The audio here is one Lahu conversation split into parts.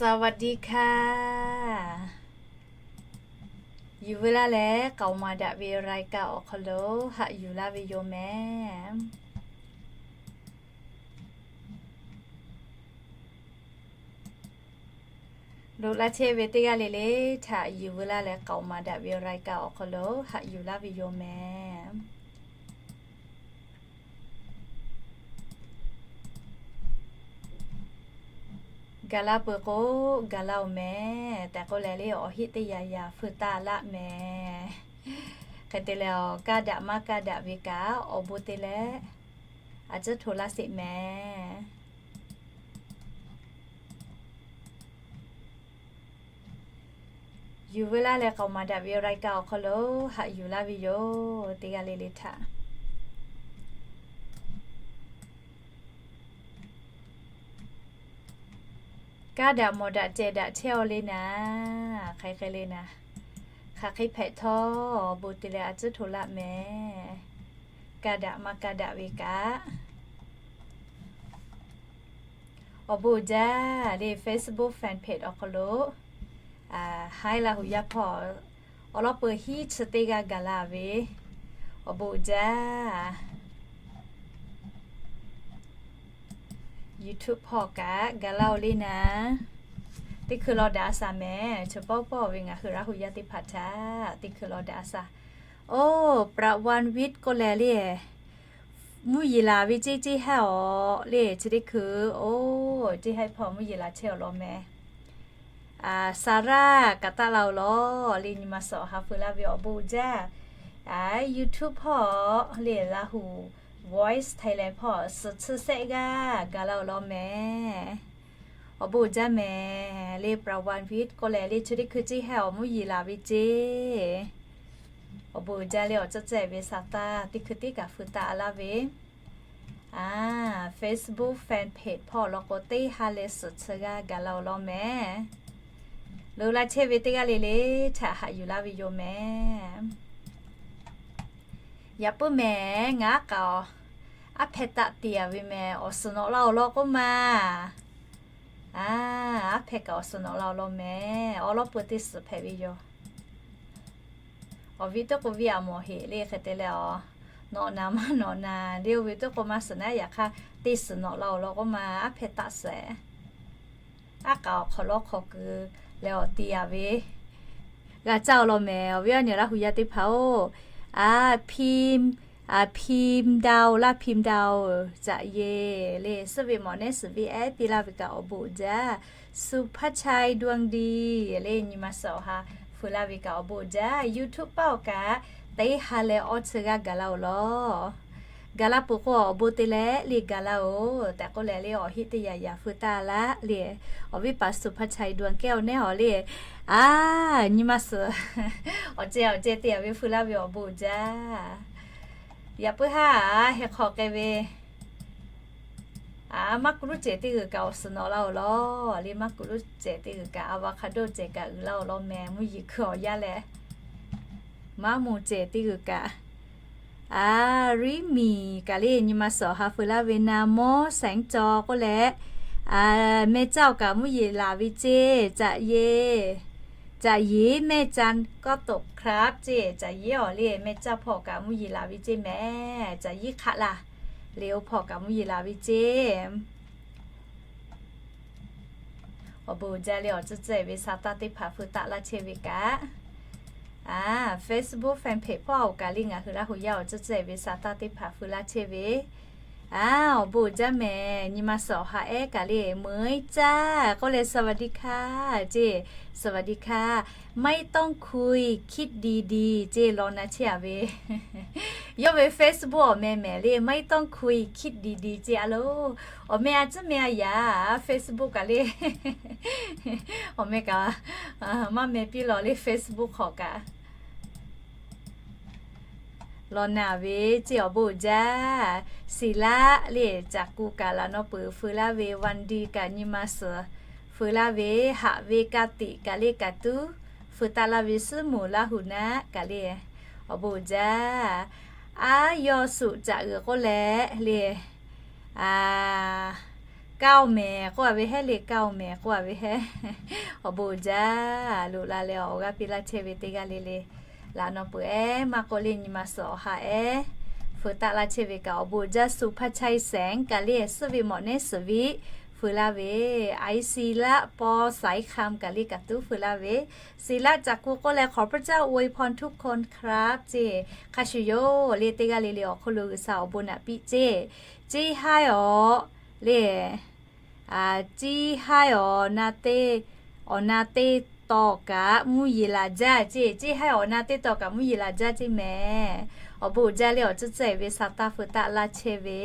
สวัสดีค่ะ Yuˬ veu laˇ leh k'aoˍ maˍ daꞈ ve รายการ awˬ hk'aw lo haꞈ yuˬ laˇ ve yoˬ mehˍ. Loꞈ la chehˇ ve teˇ g'aˇ le le htaꞈ yuˬ veu laˇ leh k'aoˍ maˍ daꞈ ve รายการ awˬ hk'aw lo haꞈ yuˬ laˇ ve yoˬ mehˍ. Gaˬ la peuˬ k'o, gaˬ la-oˬ mehˍ tehꞈ k'oˆ leh le, awˬ heˆ teˇ yanˇ yanˇ feu taˇ laˇ mehˍ. Hk'e te leh, kaˇ daꞈ maˇ kaˇ daꞈ ve kaꞈ awˬ bon te leh a ciˉ hto laˇ sheˍ mehˍ. Yuˬ veu laˇ leh k'aoˍ maˍ daꞈ ve รายการ awˬ hk'aw lo haꞈ yuˬ laˇ ve yoˬ. Teˇ g'aˇ le le htaꞈ kaˇ daꞈ mawˬ daꞈ cehˬ daꞈ chehˇ-aw le naˍ, hk'aˬ hk'e le naˍ, hk'aˬ hk'e hpehꞈ htawˇ awˬ bon te leh a ciˉ hto laˇ mehˍ. Kaˇ daꞈ maˇ kaˇ daꞈ ve kaꞈ, awˬ bon uiˍ jaˇ le. Facebook fan page awˬ hk'aw lo haiˉ laˇ hu yaˇ hpawˇ awˬ lawn peuˬ hiˉ chi teˇ g'aˇ gaˬ la ve, awˬ bon uiˍ jaˇ. YouTube hpawˇ kaꞈ gaˬ la-oˬ le naˍ, teˇ hkui law daꞈ a shaˍ mehˍ. Chi pawˆ pawˆ ve ngaˬ hui laˇ hu yaˇ teˇ hpaˍ htaꞈ teˇ hkui law daꞈ a shaˍ. Oˇ, ประวันวิทย์ k'oˆ leh le, mvuhˇ yeˬ laˬ ve ceˇ ceˇ haiˉ awˬ le, chi teˇ hkui, oˇ, ceˇ haiˉ hpawˇ mvuhˇ yeˬ laˬ chehˇ awˬ lawn mehˍ. Saˍraˇ kaꞈ taˆ la-oˬ law le, nyi ma suhˍ awˬ ha feu laˇ ve awˬ bon uiˍ jaˇ. YouTube hpawˇ le, Lahu Voice Thailand hpawˇ suhˍ chi shehˆ g'aˇ gaˬ la-oˬ lawn mehˍ. Awˬ bon uiˍ jaˇ mehˍ le, ประวันวิทย์ k'oˆ leh le, chi teˇ hkui ceˇ haiˉ awˬ mvuhˇ yeˬ laˬ ve ceˇ. Awˬ bon uiˍ jaˇ le, awˬ ceuˬ cehˬ ve sa taˇ teˇ hkui tiˉ kaꞈ feu taˇ laˇ ve Facebook fan page hpawˇ awˬ lawn k'o, teˇ ha leh suhˍ chi g'aˇ gaˬ la-oˬ lawn mehˍ. Loꞈ la chehˇ ve teˇ g'aˇ le le htaꞈ haꞈ yuˬ laˇ ve yoˬ mehˍ. Yaꞈ puiˉ mehˍ, ngaˬ aˉ kaꞈ aˉ hpehꞈ taˆ te-a ve mehˍ, awˬ suhˍ nawꞈ la-oˬ lawn k'oˆ ma. Aˉ hpehꞈ kaꞈ awˬ suhˍ nawꞈ la-oˬ lawn mehˍ, awˬ lawn peuˬ teˇ suhˍ hpehꞈ ve yoˬ. Awˬ viˉ tuˉ k'o viˉ a mawˬ heꞈ le, hk'e te leh a, nawꞈ naˍ maˇ nawꞈ naˍ le, oˇ ve tuˉ k'o maˇ suhˍ naˉ, yaꞈ hk'aˇ teˇ suhˍ nawꞈ la-oˬ lawn k'oˆ ma, aˉ hpehꞈ taˆ suhˍ. Aˉ kaꞈ awˬ hk'awꞈ lawˉ hk'aw keu leh awˬ te-a ve g'a caˇ-oˬ lawn mehˍ. Awˬ viˉ awˬ nyi laˇ hu yaˇ teˇ hpaˍ-oˬ, a, phim, a, phim da-oˬ laˇ, phim da-oˬ caꞈ ye le, suhˉ ve mawꞈ nehˉ suhˍ ve ehˉ piˇ laˇ ve kaꞈ awˬ bon uiˍ jaˇ. สุภาชัย ดวงดี le, nyi ma suhˍ awˬ ha feu laˇ ve kaꞈ awˬ bon uiˍ jaˇ. YouTube paˆ awˬ kaꞈ teˇ ha leh awˇ chi g'aˇ gaˬ la-oˬ lawn. Gaˬ la peuˬ k'o awˬ bon te leh le gaˬ la-oˬ tehꞈ k'oˆ leh le, awˬ heˆ teˇ yanˇ yanˇ feu taˇ laˇ le. Awˬ viˉ paˍ สุภาชัย ดวงแก้ว nehˉ awˬ le, a, nyi ma suhˍ awˬ ceh awˬ ceh te-a ve feu laˇ ve awˬ bon uiˍ jaˇ. Yaꞈ puiˉ haˉ, heh hk'aw k'ai ve, a, maˇ kuˬ luˉ cehˬ teˇ g'uiˬ kaꞈ awˬ suhˍ nawꞈ la-oˬ lawn le, maˇ kuˬ luˉ cehˬ teˇ g'uiˬ kaꞈ, avocado cehˬ kaꞈ uiˍ la-oˬ lawn mehˍ, mvuhˇ yeˬ hkui awˬ yaˇ leh maˇ moˍ cehˬ teˇ g'uiˬ kaꞈ. A, Riˉ miˬ kaꞈ le, nyi ma suhˍ awˬ ha feu laˇ ve naˍ, mawˇ แสงจอ k'oˆ leh, a, mehˇ caˇ awˬ kaꞈ mvuhˇ yeˬ laˬ ve ceˇ, caꞈ ye, caꞈ ye mehˇ caˇ ก็ตกครับ ceˇ, caꞈ ye awˬ le, mehˇ caˇ hpawˇ kaꞈ mvuhˇ yeˬ laˬ ve ceˇ mehˍ, caꞈ ye hk'aˆ laˬ le, oˇ hpawˇ kaꞈ mvuhˇ yeˬ laˬ ve ceˇ. Awˬ bon uiˍ jaˇ le, awˬ ceuˬ cehˬ ve sa taˇ teˇ hpaˍ feu taˆ laˇ chehˇ ve kaꞈ, a, Facebook fan page hpawˇ awˬ kaꞈ le, ngaˬ hui laˇ hu yaˇ awˬ ceuˬ cehˬ ve sa taˇ teˇ hpaˍ feu laˇ chehˇ ve, a, awˬ bon uiˍ jaˇ mehˍ. Nyi ma suhˍ awˬ ha ehˉ kaꞈ le, เหมยจ้า k'oˆ leh สวัสดีค่ะ ceˇ, สวัสดีค่ะ ไม่ต้องคุย คิดดีๆ ceˇ, law na chehˇ-a ve. Yawˇ ve Facebook awˬ meh mehˍ le, ไม่ต้องคุย คิดดีๆ ceˇ a lo. Awˬ meh a ciˉ meh a yaꞈ, Facebook kaꞈ le, awˬ meh kaꞈ maˇ meh piˇ law le, Facebook hk'awꞈ kaꞈ law na ve ceˇ. Awˬ bon uiˍ jaˇ. Siˍ laˆ le, caꞈ ku kaꞈ laꞈ naw peuˬ feu laˇ ve, วันดี kaꞈ nyi ma suhˍ feu laˇ ve, haꞈ ve ka tiꞈ kaꞈ le kaꞈ tuˉ feu taˆ laˇ ve, suhˉ muˬ laˇ hu naˆ kaꞈ le, awˬ bon uiˍ jaˇ. Aˉ yawˇ suꞈ caꞈ g'uiˬ k'oˆ leh le, a, Kaˇ oˬ mehˍ k'oˆ a ve hehˉ le, kaˇ oˬ mehˍ k'oˆ a ve hehˉ. Awˬ bon uiˍ jaˇ. Loꞈ la leh awˬ g'aˇ piˇ laˇ chehˇ ve teˇ g'aˇ le le, laꞈ naw peuˬ ehˉ maˇ k'oˆ le, nyi ma suhˍ awˬ ha ehˉ feu taˆ laˇ chehˇ ve kaꞈ awˬ bon uiˍ jaˇ. Suhˍ hpaˇ chaiˇ sehˍ kaꞈ le, suhˆ ve mawꞈ nehˉ suhˍ viˆ feu laˇ ve, aiˍ si laˆ paw saiˍ hkaˇ kaꞈ le kaꞈ tuˉ feu laˇ ve, ศิลา จักรกุล k'oˆ leh ขอพระเจ้าอวยพรทุกคนครับ ceˇ. Hk'a shuˍ yoˬ le, teˇ g'aˇ le le awˬ hk'oˆ lo G'uiˬsha awˬ bon naꞈ piˇ ceˇ. Ceˇ haiˉ awˬ le, ceˇ haiˉ awˬ na teˇ, awˬ na teˇ taw kaꞈ mvuhˇ yeˬ laˬ jaˇ ceˇ. Ceˇ haiˉ awˬ na teˇ taw kaꞈ mvuhˇ yeˬ laˬ jaˇ ceˇ mehˍ. Awˬ bon uiˍ jaˇ le, awˬ cuˇ tcuhˉ ve sa taˇ feu taˆ laˇ chehˇ ve,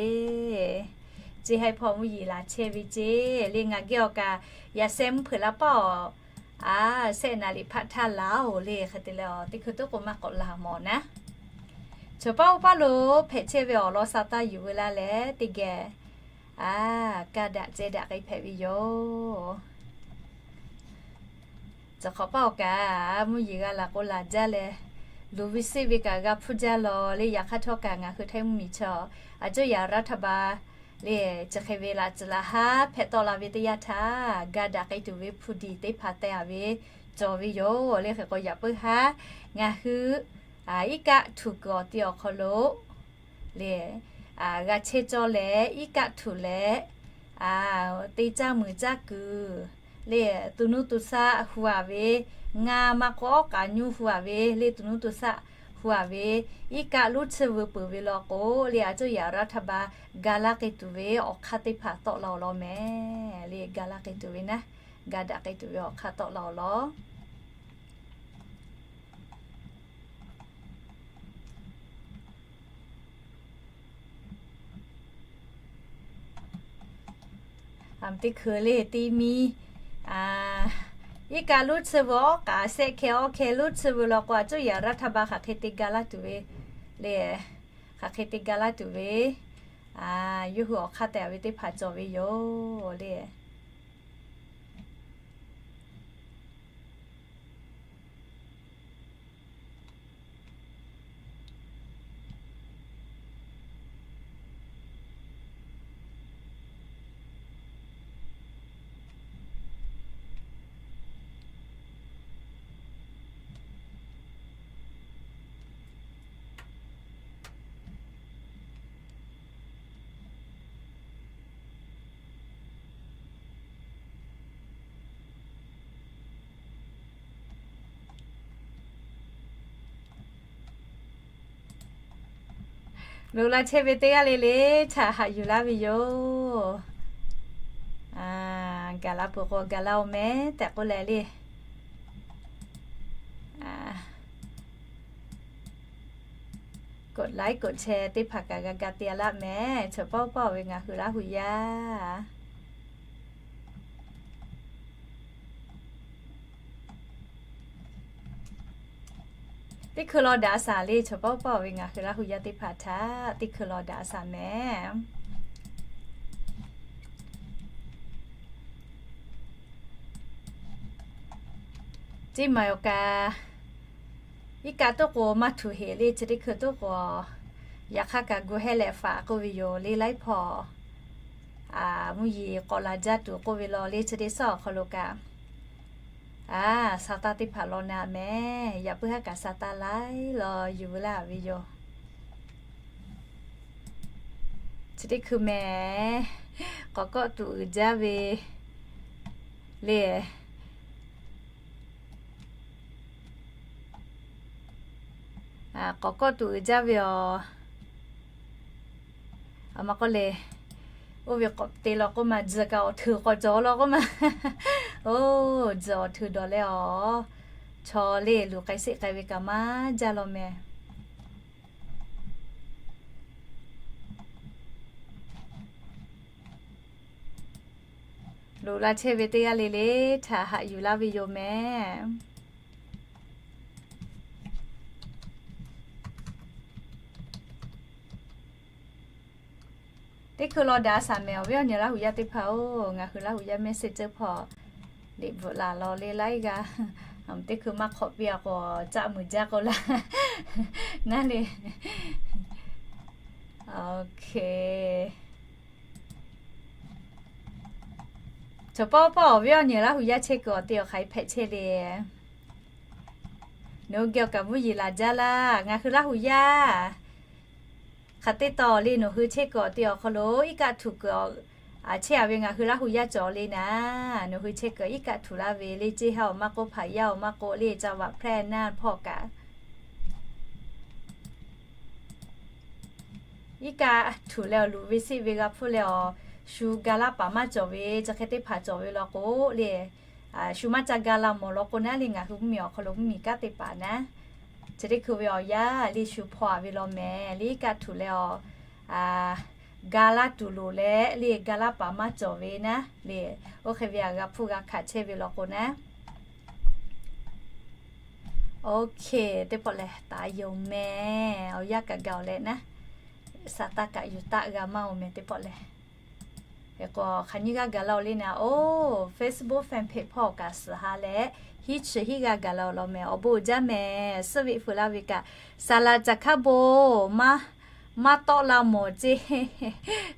ceˇ haiˉ hpawˇ mvuhˇ yeˬ laˬ chehˇ ve ceˇ. Le ngaˬ geh awˬ kaꞈ yaꞈ sehˇ mvuhˇ hpeuꞈ la paˇ awˬ, a, sehˆ naˍ liꞈ hpaˆ htaˇ laˬ oˬ le. Hk'e te leh teˇ hkui tuˉ k'o maˇ k'awꞈ laˬ mawˬ naˉ. Chaw paˉ oˇ paˉ lo hpehꞈ chehˇ ve awˬ lawn sa taˇ yuˬ ve laˇ leh teˇ geh, a, kaˇ daꞈ ceh daꞈ k'ai hpehꞈ ve yoˬ. Chi hk'awꞈ paˇ awˬ kaꞈ mvuhˇ yeˬ g'a laˬ k'o laˬ jaˇ leh, luˬ ve seˆ ve kaꞈ g'a hpuˇ jaˇ law le. Yaꞈ hk'aˇ htawˇ kaꞈ ngaˬ hui Htaiˇ mvuhˇmiˬ chaw, a, อำนาจรัฐบาล le, chi hk'e ve laꞈ tcuhˍ laꞈ haˉ hpehꞈ tawˆ la ve teˇ yanˇ htaˇ, ga daꞈ k'ai tuˬ ve hpu diˬ teˇ hpaˍ teh a ve cawˬ ve yoˬ le. Hk'e k'o yaꞈ puiˉ haˉ ngaˬ hui iˉ kaˆ htuꞈ kuiˬ awˬ ti awˬ hk'aw lo le, g'a chehˇ cawˇ leh iˉ kaˆ htuꞈ leh, a, te caˇ muiˬ caˇ kuiˬ le, to nuˇ to shaˆ hu a ve, ngaˬ maˇ k'awꞈ k'aꞈ nyi hu a ve le, to nuˇ to shaˆ hu a ve, iˉ kaˆ lonˉ tsuhˇ veu peuˬ ve law k'o le, a cuˇ yaꞈ รัฐบาล ga laˇ k'ai tuˬ ve awˬ hk'aˇ teˇ hpaˍ tawˆ la awˬ lawn mehˍ le. Ga laˇ k'ai tuˬ ve naˉ, ga daꞈ k'ai tuˬ ve awˬ hk'aˇ tawˆ la awˬ lawn. Teˇ hkui le teˇ miˇ, iˉ kaˆ lonˉ tsuhˇ veu awˉ k'aꞈ shehˆ hkeh awˇ hkeh lonˉ tsuhˇ veu law k'o, a cuˇ yaꞈ รัฐบาล hk'aˬ hk'e te ga laˇ tuˬ ve le, hk'aˬ hk'e te ga laˇ tuˬ ve, yawˇ hui awˬ hk'aˇ teh a ve teˇ hpaˍ cawˬ ve yoˬ le. Loꞈ la chehˇ ve teˇ g'aˇ le le htaꞈ haꞈ yuˬ laˇ ve yoˬ. Gaˬ la peuˬ k'o gaˬ laˇ oˬ mehˍ tehꞈ k'oˆ leh le, กดไลค์ กดแชร์ teˇ hpaˍ kaꞈ g'a ga te a laˇ mehˍ. Chaw paˉ paˇ oˬ ve ngaˬ hui Laˇ hu yaˇ teˇ hkui law daꞈ a shaˍ le. Chaw paˉ paˇ oˬ ve ngaˬ hui Laˇ hu yaˇ teˇ hpaˍ htaꞈ teˇ hkui law daꞈ a shaˍ mehˍ. Ceˇ maˬ awˬ kaꞈ, iˉ kaˆ tuˉ k'o maˇ htuꞈ heˍ le. Chi teˇ hkui tuˉ k'o, yaꞈ hk'aˇ kaꞈ gu hehˇ leh faꞈ k'oˆ ve yoˬ le. Laiˉ hpawˇ mvuhˇ yeˬ k'awꞈ laˬ jaˇ tuˬ k'oˆ ve law le. Chi teˇ suhˉ awˬ hk'aw lo kaꞈ, a, sa taˇ teˇ hpaˍ law na mehˍ. Yaꞈ puiˉ haˉ kaꞈ sa taˇ laiˉ law yuˬ veu laˇ ve yoˬ. Chi teˇ hkui mehˍ, k'awꞈ kawˆ tuꞈ uiˍ jaˇ ve le. K'awꞈ kawˆ tuꞈ uiˍ jaˇ ve aˬ. A ma k'oˆ le, oˇ ve k'awꞈ te law k'oˆ ma, tzuhˬ kaꞈ awˬ htuiˍ k'awꞈ cawˬ law k'oˆ ma. Oˇ, tzuhˬ awˬ htuiˍ dawˬ leh awˬ, chaw le luˬ k'ai sheˆ k'ai ve kaꞈ maˇ jaˇ law mehˍ. Loꞈ la chehˇ ve teˇ g'aˇ le le htaꞈ haꞈ yuˬ laˇ ve yoˬ mehˍ. Teˇ hkui law daꞈ a shaˍ mehˍ. Awˬ viˉ awˬ nyi Laˇ hu yaˇ teˇ hpaˍ-oˬ, ngaˬ hui Laˇ hu yaˇ mehˆ seˍ ceuˇ hpawˇ liꞈ bvuhꞈ laˬ law le laiˉ g'aˇ. Teˇ hkui maˇ hk'awꞈ piˇ a k'o, caˆ muiˬ jaˇ k'oˆ laˇ naˉ le. Oˇ hk'e, Chaw pawˆ pawˆ awˬ viˉ awˬ nyi Laˇ hu yaˇ chehˇ kuiˬ awˬ te awˬ hk'aˬ hk'e hpehꞈ chehˇ le. Nawˬ hui geh awˬ kaꞈ mvuhˇ yeˬ laˬ jaˇ laˇ. Ngaˬ hui Laˇ hu yaˇ hk'aˬ te tawˍ le. Nawˬ hui chehˇ kuiˬ awˬ te awˬ hk'aw lo iˉ kaˆ htuꞈ kuiˬ a, chehˇ a ve ngaˬ hui Laˇ hu yaˇ cawˬ le naˍ. Nawˬ hui chehˇ kuiˬ iˉ kaˆ htuꞈ laˇ ve le, ceˇ haˉ awˬ maˇ k'oˆ, hpaˍ yaˇ awˬ maˇ k'oˆ le, ca vaꞈ hpehˇ naˇ hpawˇ kaꞈ iˉ kaˆ htuꞈ leh awˬ luˬ ve seˆ ve g'a hpfuhˇ leh awˬ, shu ga laˇ paˍ maˇ cawˬ ve, chi hk'e teˇ hpaˍ cawˬ ve law k'o le, shu maˇ ca ga la mawˬ law k'o naˉ le, ngaˬ hui mvuhˇ miˬ awˬ hk'aw lo mvuhˇ miˬ kanˉ teˇ hpaˍ naˉ, chi teˇ hkui ve awˬ yanˇ le shu hpaw a ve law mehˍ le, iˉ kaˆ htuꞈ leh awˬ, ga laˇ tuˬ loˍ leh le, ga laˇ paˍ maˇ cawˬ ve naˉ le, oˇ hk'e ve a g'a hpfuhˇ g'a hkanˍ chehˇ ve law k'o naˉ. Okay, teˇ pawˆ lehˬ taˍ yoˬ mehˍ. Awˬ yanˇ kaꞈ gaˬ oˬ leh naˉ, sa taˇ kaꞈ yuˬ taˆ g'a maˇ oˬ mehˍ teˇ pawˆ lehˬ. Hk'e k'o hk'aˬ nyiˇ g'aˇ gaˬ la oˬ le naˍ, oˇ Facebook fan page hpawˇ kaꞈ suhˍ ha leh, hiˉ chi hiˉ g'aˇ gaˬ la oˬ law mehˍ. Awˬ bon uiˍ jaˇ mehˍ. Suhˉ veˆ feu laˇ ve kaꞈ, saˍ laˍ caˬ hkaˇ bon maˇ, maˇ tawˆ la mawˬ ceˇ.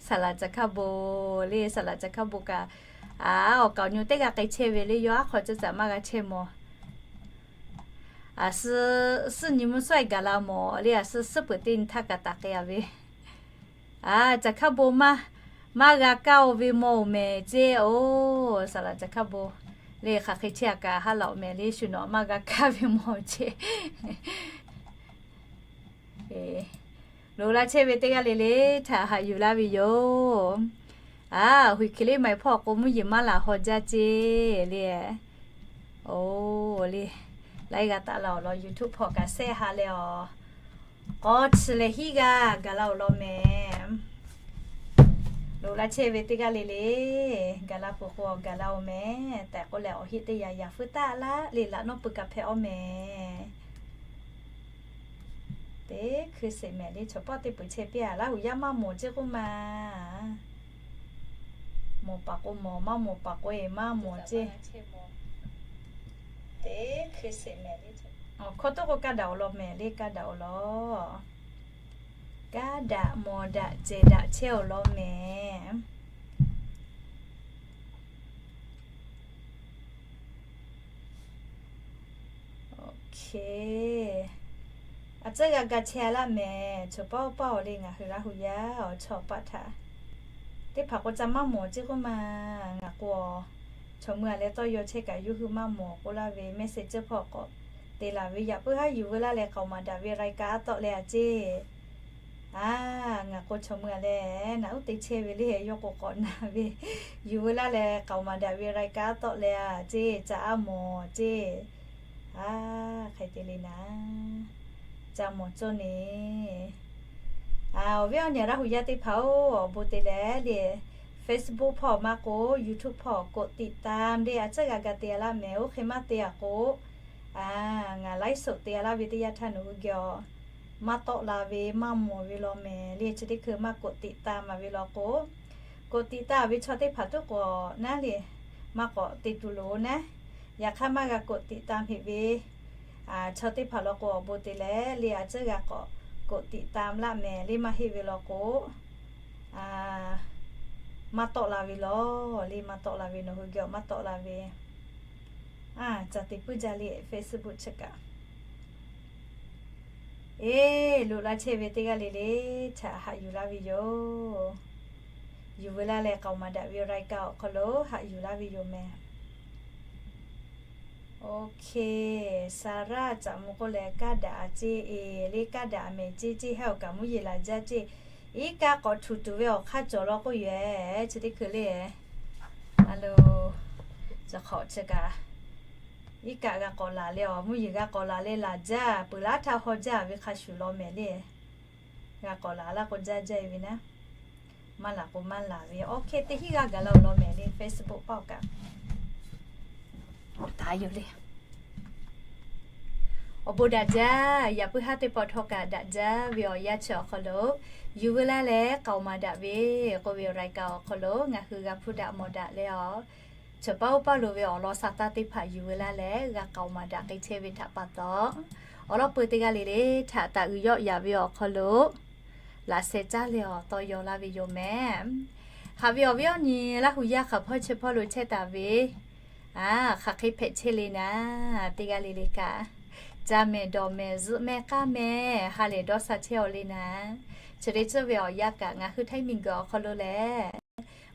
Saˍ laˍ caˬ hkaˇ bon le, saˍ laˍ caˬ hkaˇ bon kaꞈ, a, awˬ kaˍ awˬ nyi teˇ g'aˇ k'ai chehˇ ve le, yawˇ aˉ hk'aw ceuˬ caꞈ maˇ g'a chehˇ mawˬ. A, suhˉ nyi mvuhˇ suhˉ e gaˬ la mawˬ le, a, suhˉ suhˉ peuˬ teˇ nyi htaˇ kaꞈ taˍ k'ai a ve. A, caˬ hkaˇ bon maˇ, maˇ g'a kaˇ oˬ ve mawˬ oˬ mehˍ ceˇ. Oˇ, saˍ laˍ caˬ hkaˇ bon le, hk'aˬ hk'e chehˇ a kaꞈ haˉ laꞈ oˬ mehˍ le, shu nawˬ maˇ g'a kaˇ ve mawˬ ceˇ. Loꞈ la chehˇ ve teˇ g'aˇ le le htaꞈ haꞈ yuˬ laˇ ve yoˬ. A, Huiˬ Hkiˬ Liˇ Maiˬ hpawˇ k'o mvuhˇ yeˬ maˇ laˬ haw jaˇ ceˇ le. Oˇ le, laiˉ g'aˇ taˆ la awˬ lawn YouTube hpawˇ kaꞈ sehˆ ha leh awˬ, k'awˇ chi leh hiˉ g'aˇ gaˬ la awˬ lawn mehˍ. Loꞈ la chehˇ ve teˇ g'aˇ le le, gaˬ la peuˬ k'o awˬ gaˬ la oˬ mehˍ tehꞈ k'oˆ leh, awˬ heˆ teˇ yanˇ yaꞈ feuˉ taˆ laˇ le, laꞈ nawˉ pui kaꞈ hpehꞈ awˬ mehˍ. Teˇ hkui sheˍ mehˍ le, chaw pawˆ teˇ peuˬ chehˇ piˇ a, Laˇ hu yaˇ maˇ mawˬ ceˇ k'oˆ ma. Mawˬ paˍ k'o mawˬ, maˇ mawˬ paˍ k'o e maˇ mawˬ ceˇ. Teˇ hkui sheˍ mehˍ le, awˬ hkawˇ toˉ k'o kaˇ daꞈ awˬ lawn mehˍ le, kaˇ daꞈ awˬ lawn. Kaˇ daꞈ mawˬ daꞈ cehˬ daꞈ chehˇ awˬ lawn mehˍ. Okay. A tcuhˉ g'a ga chehˇ a laˇ mehˍ, chaw pawˆ pawˆ awˬ le ngaˬ hui Laˇ hu yaˇ awˬ chawˇ paˆ htaꞈ teˇ hpaˍ k'o ca maˇ mawˬ ceˇ k'oˆ ma. Ngaˬ k'o, chaw mui a leh tawˇ yaw chehˇ kaꞈ yawˇ hui maˇ mawˬ k'oˆ laˇ ve message ceuˬ hpawˇ k'awꞈ te laˬ ve yaꞈ puiˉ haˉ yuˬ veu laˇ leh k'aoˍ maˍ daꞈ ve raiˍ kaꞈ a tawˆ leh a ceˇ. A, ngaˬ k'o chaw mui a leh naꞈ uˉ te chehˇ ve le, yawˇ k'o k'awꞈ na ve, yuˬ veu laˇ leh k'aoˍ maˍ daꞈ ve raiˍ kaꞈ a tawˆ leh a ceˇ, ca a mawˬ ceˇ. A, hk'e te le naˍ, ca mawˬ cawˇ ne. A, awˬ viˉ awˬ nyi Laˇ hu yaˇ teˇ hpaˍ-oˬ, awˬ bon te leh le, Facebook hpawˇ maˇ k'o YouTube hpawˇ กดติดตาม le a tcuhˉ g'a ga te a laˇ mehˍ. Oˇ hk'e maˇ te a k'o, a, ngaˬ ไลฟ์สด te a laˇ ve teˇ yanˇ htaˇ nawˬ hui geh awˬ maˇ tawˆ la ve maˇ mawˬ ve law mehˍ le. Chi teˇ hkui maˇ กดติดตาม a ve law k'o, กดติดตาม ve chaw teˇ hpaˍ tuˉ k'awꞈ naˉ le, maˇ k'awꞈ te tuˬ loˍ naˉ. Yaꞈ hk'aˇ maˇ g'a กดติดตาม heꞈ ve chaw teˇ hpaˍ law k'o, awˬ bon te leh le a tcuhˉ g'a k'awꞈ กดติดตาม laˇ mehˍ le. Maˇ heˆ ve law k'o, maˇ tawˆ la ve law le, maˇ tawˆ la ve, nawˬ hui geh awˬ maˇ tawˆ la ve. A, ca te puiˉ jaˇ le Facebook chi kaꞈ. Eˬ, loꞈ la chehˇ ve teˇ g'aˇ le le htaꞈ haꞈ yuˬ laˇ ve yoˬ. Yuˬ veu laˇ leh k'aoˍ maˍ daꞈ ve รายการ awˬ hk'aw lo haꞈ yuˬ laˇ ve yoˬ mehˍ. Okay, Sarah caꞈ mvuh k'oˆ leh, kaˇ daꞈ a ceˇ, e, le kaˇ daꞈ a mehˍ ceˇ, ceˇ haˉ awˬ kaꞈ mvuhˇ yeˬ laˬ jaˇ ceˇ, iˉ kaˆ k'awꞈ htuꞈ tuˬ ve awˬ hk'aˇ cawˬ law k'oˆ yoˬ. Chi teˇ hkui le, a lo, chi hk'awꞈ chi kaꞈ, iˉ kaˆ g'a k'awꞈ laˬ leh awˬ mvuhˇ yeˬ g'a k'awꞈ laˬ leh laˬ jaˇ, peuˬ laˉ htaˇ haw jaˇ ve hk'a shuˍ law mehˍ le. G'a k'awꞈ laˬ laˇ k'o jaˇ jaˇ e ve naˉ. Maˇ laˬ k'o maˇ laˬ ve. Okay, teˇ hinˉ g'aˇ gaˬ la awˬ lawn mehˍ le Facebook hpawˇ kaꞈ. Taˍ yoˬ le. Awˬ bon daꞈ jaˇ, yaꞈ puiˉ haˉ teˇ pawˆ htawˇ kaꞈ daꞈ jaˇ ve awˬ yanˇ chi awˬ hk'aw lo, yuˬ veu laˇ leh k'aoˍ maˍ daꞈ ve k'oˆ ve รายการ awˬ hk'aw lo ngaˬ hui g'a hpuˇ daꞈ mawˬ daꞈ leh awˬ, chaw paˉ oˇ paˇ lo ve awˬ lawn sa taˇ teˇ hpaˍ yuˬ veu laˇ leh g'a k'aoˍ maˍ daꞈ k'ai chehˇ ve htaꞈ pa taw, awˬ lawn peu teˇ g'aˇ le le htaꞈ taꞈ uiˍ yawˆ yaꞈ ve awˬ hk'aw lo laꞈ sheh caˇ leh awˬ taw yaw laˇ ve yoˬ mehˍ. Haꞈ ve awˬ viˉ awˬ nyi, Laˇ hu yaˇ hk'aˬ hpawˇ chi hpawˇ lo chehˇ taˍ ve, a, hk'aˬ hk'e hpehꞈ chehˇ le naˍ, teˇ g'aˇ le le kaꞈ, ca mehˍ dawˬ mehˍ zuhꞈ mehˍ k'aˇ mehˍ ha lehˬ dawˇ sha chehˇ-aw le naˍ. Chi teˇ ceuˬ ve awˬ yanˇ kaꞈ ngaˬ hui Htaiˇ miˬguiˬ awˬ hk'aw lo lehˬ,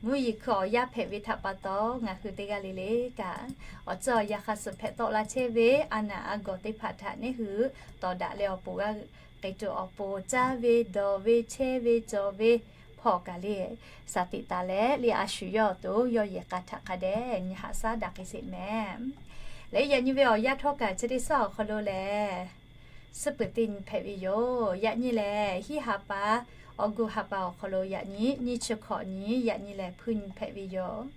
mvuhˇ yeˬ hkui awˬ yanˇ hpehꞈ ve htaꞈ pa taw, ngaˬ hui teˇ g'aˇ le le kaꞈ awˬ ceuˬ awˬ yanˇ hk'a suhˍ hpehꞈ tawˆ la chehˇ ve a naˍ a gawˬ teˇ hpaˍ htaꞈ neˇ hui tawˍ daꞈ leh awˬ pon g'a k'ai tuˬ awˬ pon caˇ ve dawˬ ve chehˇ ve cawˬ ve hpawˇ kaꞈ le, shaˍ tiꞈ taˍ leh le a shu yawˇ awˬ to yawˇ yehˬ k'a htaꞈ hk'a dehꞈ nyi haꞈ shaˉ daꞈ k'ai sheˍ mehˍ. Leh yaꞈ nyi ve awˬ yanˇ htawˇ kaꞈ chi teˇ suhˉ awˬ hk'aw lo lehˬ, suhˉ peuˬ teˇ nyi hpehꞈ ve yoˬ. Yaꞈ nyi lehˬ, hiˉ ha pa, awˬ gu ha pa awˬ hk'aw lo yaꞈ nyi nyiˇ chi hkawꞈ nyi, yaꞈ nyi lehˬ hpuiˇ nyi hpehꞈ ve yoˬ.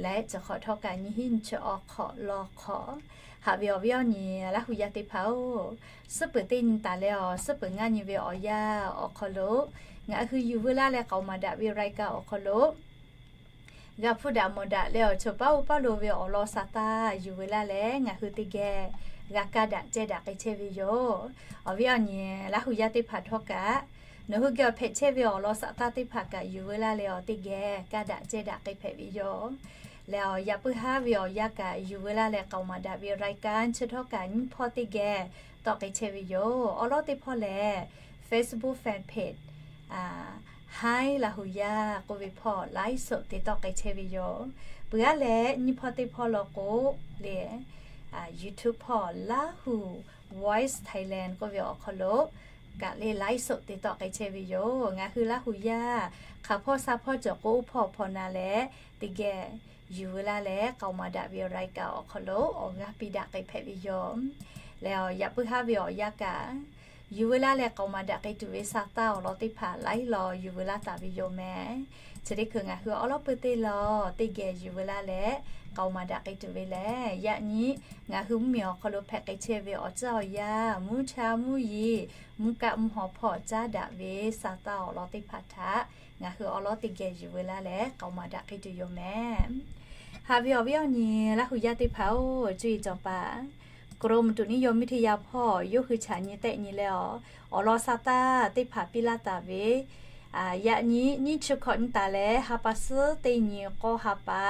Leh chi hk'awꞈ htawˇ kaꞈ nyiˇ hinˉ nyiˇ chi awˬ hk'awꞈ lawˬ hk'awꞈ. Haꞈ ve awˬ viˉ awˬ nyi, Laˇ hu yaˇ teˇ hpaˍ-oˬ, suhˉ peuˬ teˇ nyi taˍ leh awˬ suhˉ peuˬ ngaˇ nyi ve awˬ yanˇ awˬ hk'aw lo ngaˬ hui yuˬ veu laˇ leh k'aoˍ maˍ daꞈ ve รายการ awˬ hk'aw lo g'a hpuˇ daꞈ mawˬ daꞈ leh awˬ chawˬ paˉ oˇ paˉ lo ve awˬ lawn sa taˇ yuˬ veu laˇ leh ngaˬ hui teˇ geh g'a kaˇ daꞈ ceh daꞈ k'ai chehˇ ve yoˬ. Awˬ viˉ awˬ nyi, Laˇ hu yaˇ teˇ hpaˍ htawˇ kaꞈ, nawˬ hui geh awˬ hpehꞈ chehˇ ve awˬ lawn sa taˇ teˇ hpaˍ kaꞈ yuˬ veu laˇ leh awˬ teˇ geh kaˇ daꞈ ceh daꞈ k'ai hpehꞈ ve yoˬ. Leh awˬ yaꞈ puiˉ haˉ ve awˬ yanˇ kaꞈ yuˬ veu laˇ leh k'aoˍ maˍ daꞈ ve รายการ chi htawˇ kaꞈ nyiˇ hpawˇ teˇ geh tawˆ k'ai chehˇ ve yoˬ. Awˬ lawn teˇ hpawˇ lehˬ, Facebook fan page Htaiˇ Laˇ hu yaˇ k'oˆ ve hpawˇ ไลฟ์สด te tawˆ k'ai chehˇ ve yoˬ. Peuˬ aˉ leh nyiˇ hpawˇ teˇ hpawˇ law k'o le, YouTube hpawˇ Laˇ hu Voice Thailand k'oˆ ve awˬ hk'aw lo kaꞈ le ไลฟ์สด te tawˆ k'ai chehˇ ve yoˬ. Ngaˬ hui Laˇ hu yaˇ hk'aˬ hpawˇ sha hpawˇ cawˬ k'o oˇ hpawˇ hpawˇ na leh teˇ geh yuˬ veu laˇ leh k'aoˍ maˍ daꞈ ve รายการ awˬ hk'aw lo awˬ g'aˇ piˇ daꞈ k'ai hpehꞈ ve yoˬ. Leh awˬ yaꞈ puiˉ haˉ ve awˬ yanˇ kaꞈ yuˬ veu laˇ leh k'aoˍ maˍ daꞈ k'ai tuˬ ve sa taˇ awˬ lawn teˇ hpaˍ laiˉ law yuˬ veu laˇ taˍ ve yoˬ mehˍ. Chi teˇ hkui ngaˬ hui awˬ lawn peuˬ teˇ law teˇ geh yuˬ veu laˇ leh k'aoˍ maˍ daꞈ k'ai tuˬ ve lehˬ, yaꞈ nyi ngaˬ hui mvuhˇmiˬ awˬ hk'aw lo hpehꞈ k'ai chehˇ ve awˬ ceuˬ awˬ yanˇ, mvuhˇ cha mvuhˇ yeˬ, mvuhˇ kaˆ mvuhˇ haw hpawˇ caˉ daꞈ ve sa taˇ awˬ lawn teˇ hpaˍ htaꞈ ngaˬ hui awˬ lawn teˇ geh yuˬ veu laˇ leh k'aoˍ maˍ daꞈ k'ai tuˬ yoˬ mehˍ. Haꞈ ve awˬ viˉ awˬ nyi, Laˇ hu yaˇ teˇ hpaˍ-oˬ, cuˇ yiˍ cawˬ paˍ กรมอุตุนิยมวิทยา hpawˇ yawˇ hui chaꞈ nyi tehˆ nyi leh awˬ, awˬ lawn sa taˇ teˇ hpaˍ piˇ laˇ taˍ ve, yaꞈ nyi nyiˇ chi hkawꞈ nyi taˍ leh ha pa suhˉ teˇ nyi k'awˇ ha pa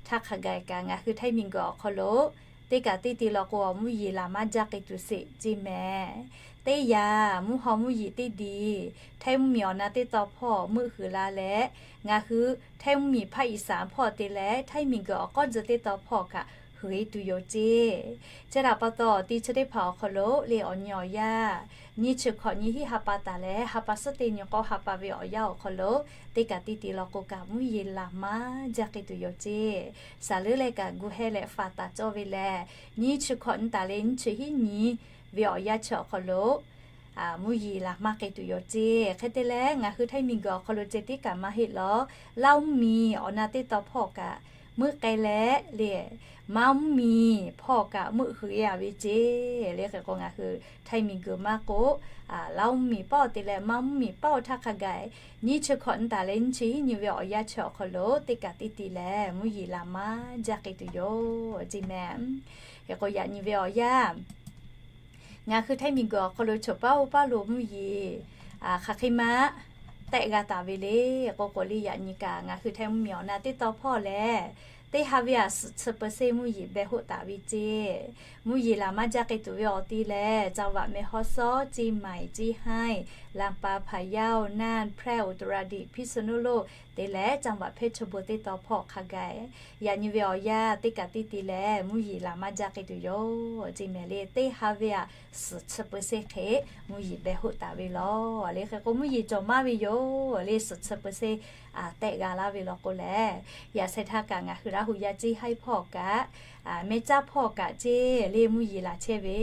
htaˇ hk'a gaˬ kaꞈ ngaˬ hui Htaiˇ miˬguiˬ awˬ hk'aw lo teˇ kaꞈ teˇ ti law k'o, awˬ mvuhˇ yeˬ laˬ maˇ jaˇ k'ai tuˬ sheˍ ceˇ mehˍ. Teˇ yanˇ mvuhˇ haw mvuhˇ yeˬ teˇ diˬ Htaiˇ mvuhˇmiˬ awˬ na teˇ taw hpawˇ meuˆ huiˍ la leh, ngaˬ hui Htaiˇ mvuhˇmiˬ ภาคอีสาน hpawˇ te leh Htaiˇ miˬguiˬ awˬ k'awˇ tzuhˬ teˇ taw hpawˇ kaꞈ huiˍ e tuˬ yoˬ ceˇ. Chi htaꞈ pa taw, teˇ chi teˇ hpaˍ awˬ hk'aw lo le awˬ nyi awˬ yanˇ, nyiˇ chi hkawꞈ nyi hiˉ ha pa taˍ leh ha pa suhˉ teˇ nyi k'awˇ ha pa ve awˬ yanˇ awˬ hk'aw lo teˇ kaꞈ teˇ ti law k'o kaꞈ mvuhˇ yeˬ laˬ maˇ jaˇ k'ai tuˬ yoˬ ceˇ. Saˍ leuˉ leh kaꞈ gu heh leh faˍ taˍ cawˇ ve lehˬ, nyiˇ chi hkawꞈ nyi taˍ leh nyiˇ chi hiˉ nyi ve awˬ yanˇ chi awˬ hk'aw lo mvuhˇ yeˬ laˬ maˇ k'ai tuˬ yoˬ ceˇ. Hk'e te leh, ngaˬ hui Htaiˇ miˬguiˬ awˬ hk'aw lo ceh tiˉ kaꞈ maˇ heˆ law, Laˇ mvuhˇmiˬ awˬ na teˇ taw hpawˇ kaꞈ meuˆ k'ai leh le, Maˇ mvuhˇmiˬ hpawˇ kaꞈ meuˆ huiˍ e a ve ceˇ. Le hk'e k'o, ngaˬ hui Htaiˇ miˬguiˬ maˇ k'oˆ, Laˇ mvuhˇmiˬ paˇ awˬ te leh Maˇ mvuhˇmiˬ paˇ awˬ htaˇ hk'a gaˬ, nyiˇ chi hkawꞈ nyi taˍ leh nyiˇ chi hiˉ nyi ve awˬ yanˇ chi awˬ hk'aw lo teˇ kaꞈ teˇ ti lehˬ mvuhˇ yeˬ laˬ maˇ jaˇ k'ai tuˬ yoˬ ceˇ mehˍ. Hk'e k'o, yaꞈ nyi ve awˬ yanˇ ngaˬ hui Htaiˇ miˬguiˬ awˬ hk'aw lo chaw paˉ oˇ paˉ lo mvuhˇ yeˬ hk'aˬ hk'e maˇ tehˆ g'a taˍ ve le k'oˆ k'o le, yaꞈ nyi kaꞈ ngaˬ hui Htaiˇ mvuhˇmiˬ awˬ na teˇ taw hpawˇ lehˬ, teˇ ha ve a suhˍ chi เปอร์เซ็นต์ mvuhˇ yeˬ beh hoˆ taˍ ve ceˇ. Mvuhˇ yeˬ laˬ maˇ jaˇ k'ai tuˬ ve awˬ ti lehˬ, จังหวัดแม่ฮ่องสอน เชียงใหม่ เชียงราย ลำปาง พะเยา น่าน แพร่ อุตรดิตถ์ พิษณุโลก te leh จังหวัดเพชรบูรณ์ teˇ taw hpawˇ hk'a gaˬ, yaꞈ nyi ve awˬ yanˇ teˇ kaꞈ teˇ ti lehˬ mvuhˇ yeˬ laˬ maˇ jaˇ k'ai tuˬ yoˬ ceˇ mehˍ le. Teˇ ha ve a suhˍ chi เปอร์เซ็นต์ hk'e mvuhˇ yeˬ beh hoˆ taˍ ve law. Le hk'e k'o, mvuhˇ yeˬ cawˬ maˇ ve yoˬ le, suhˍ chi เปอร์เซ็นต์ tehˆ g'a laˇ ve law k'o lehˬ, yaꞈ sheh htaˇ kaꞈ ngaˬ hui Laˇ hu yaˇ ceˇ haiˉ hpawˇ kaꞈ, meh caˇ hpawˇ kaꞈ ceˇ le mvuhˇ yeˬ laˬ chehˇ ve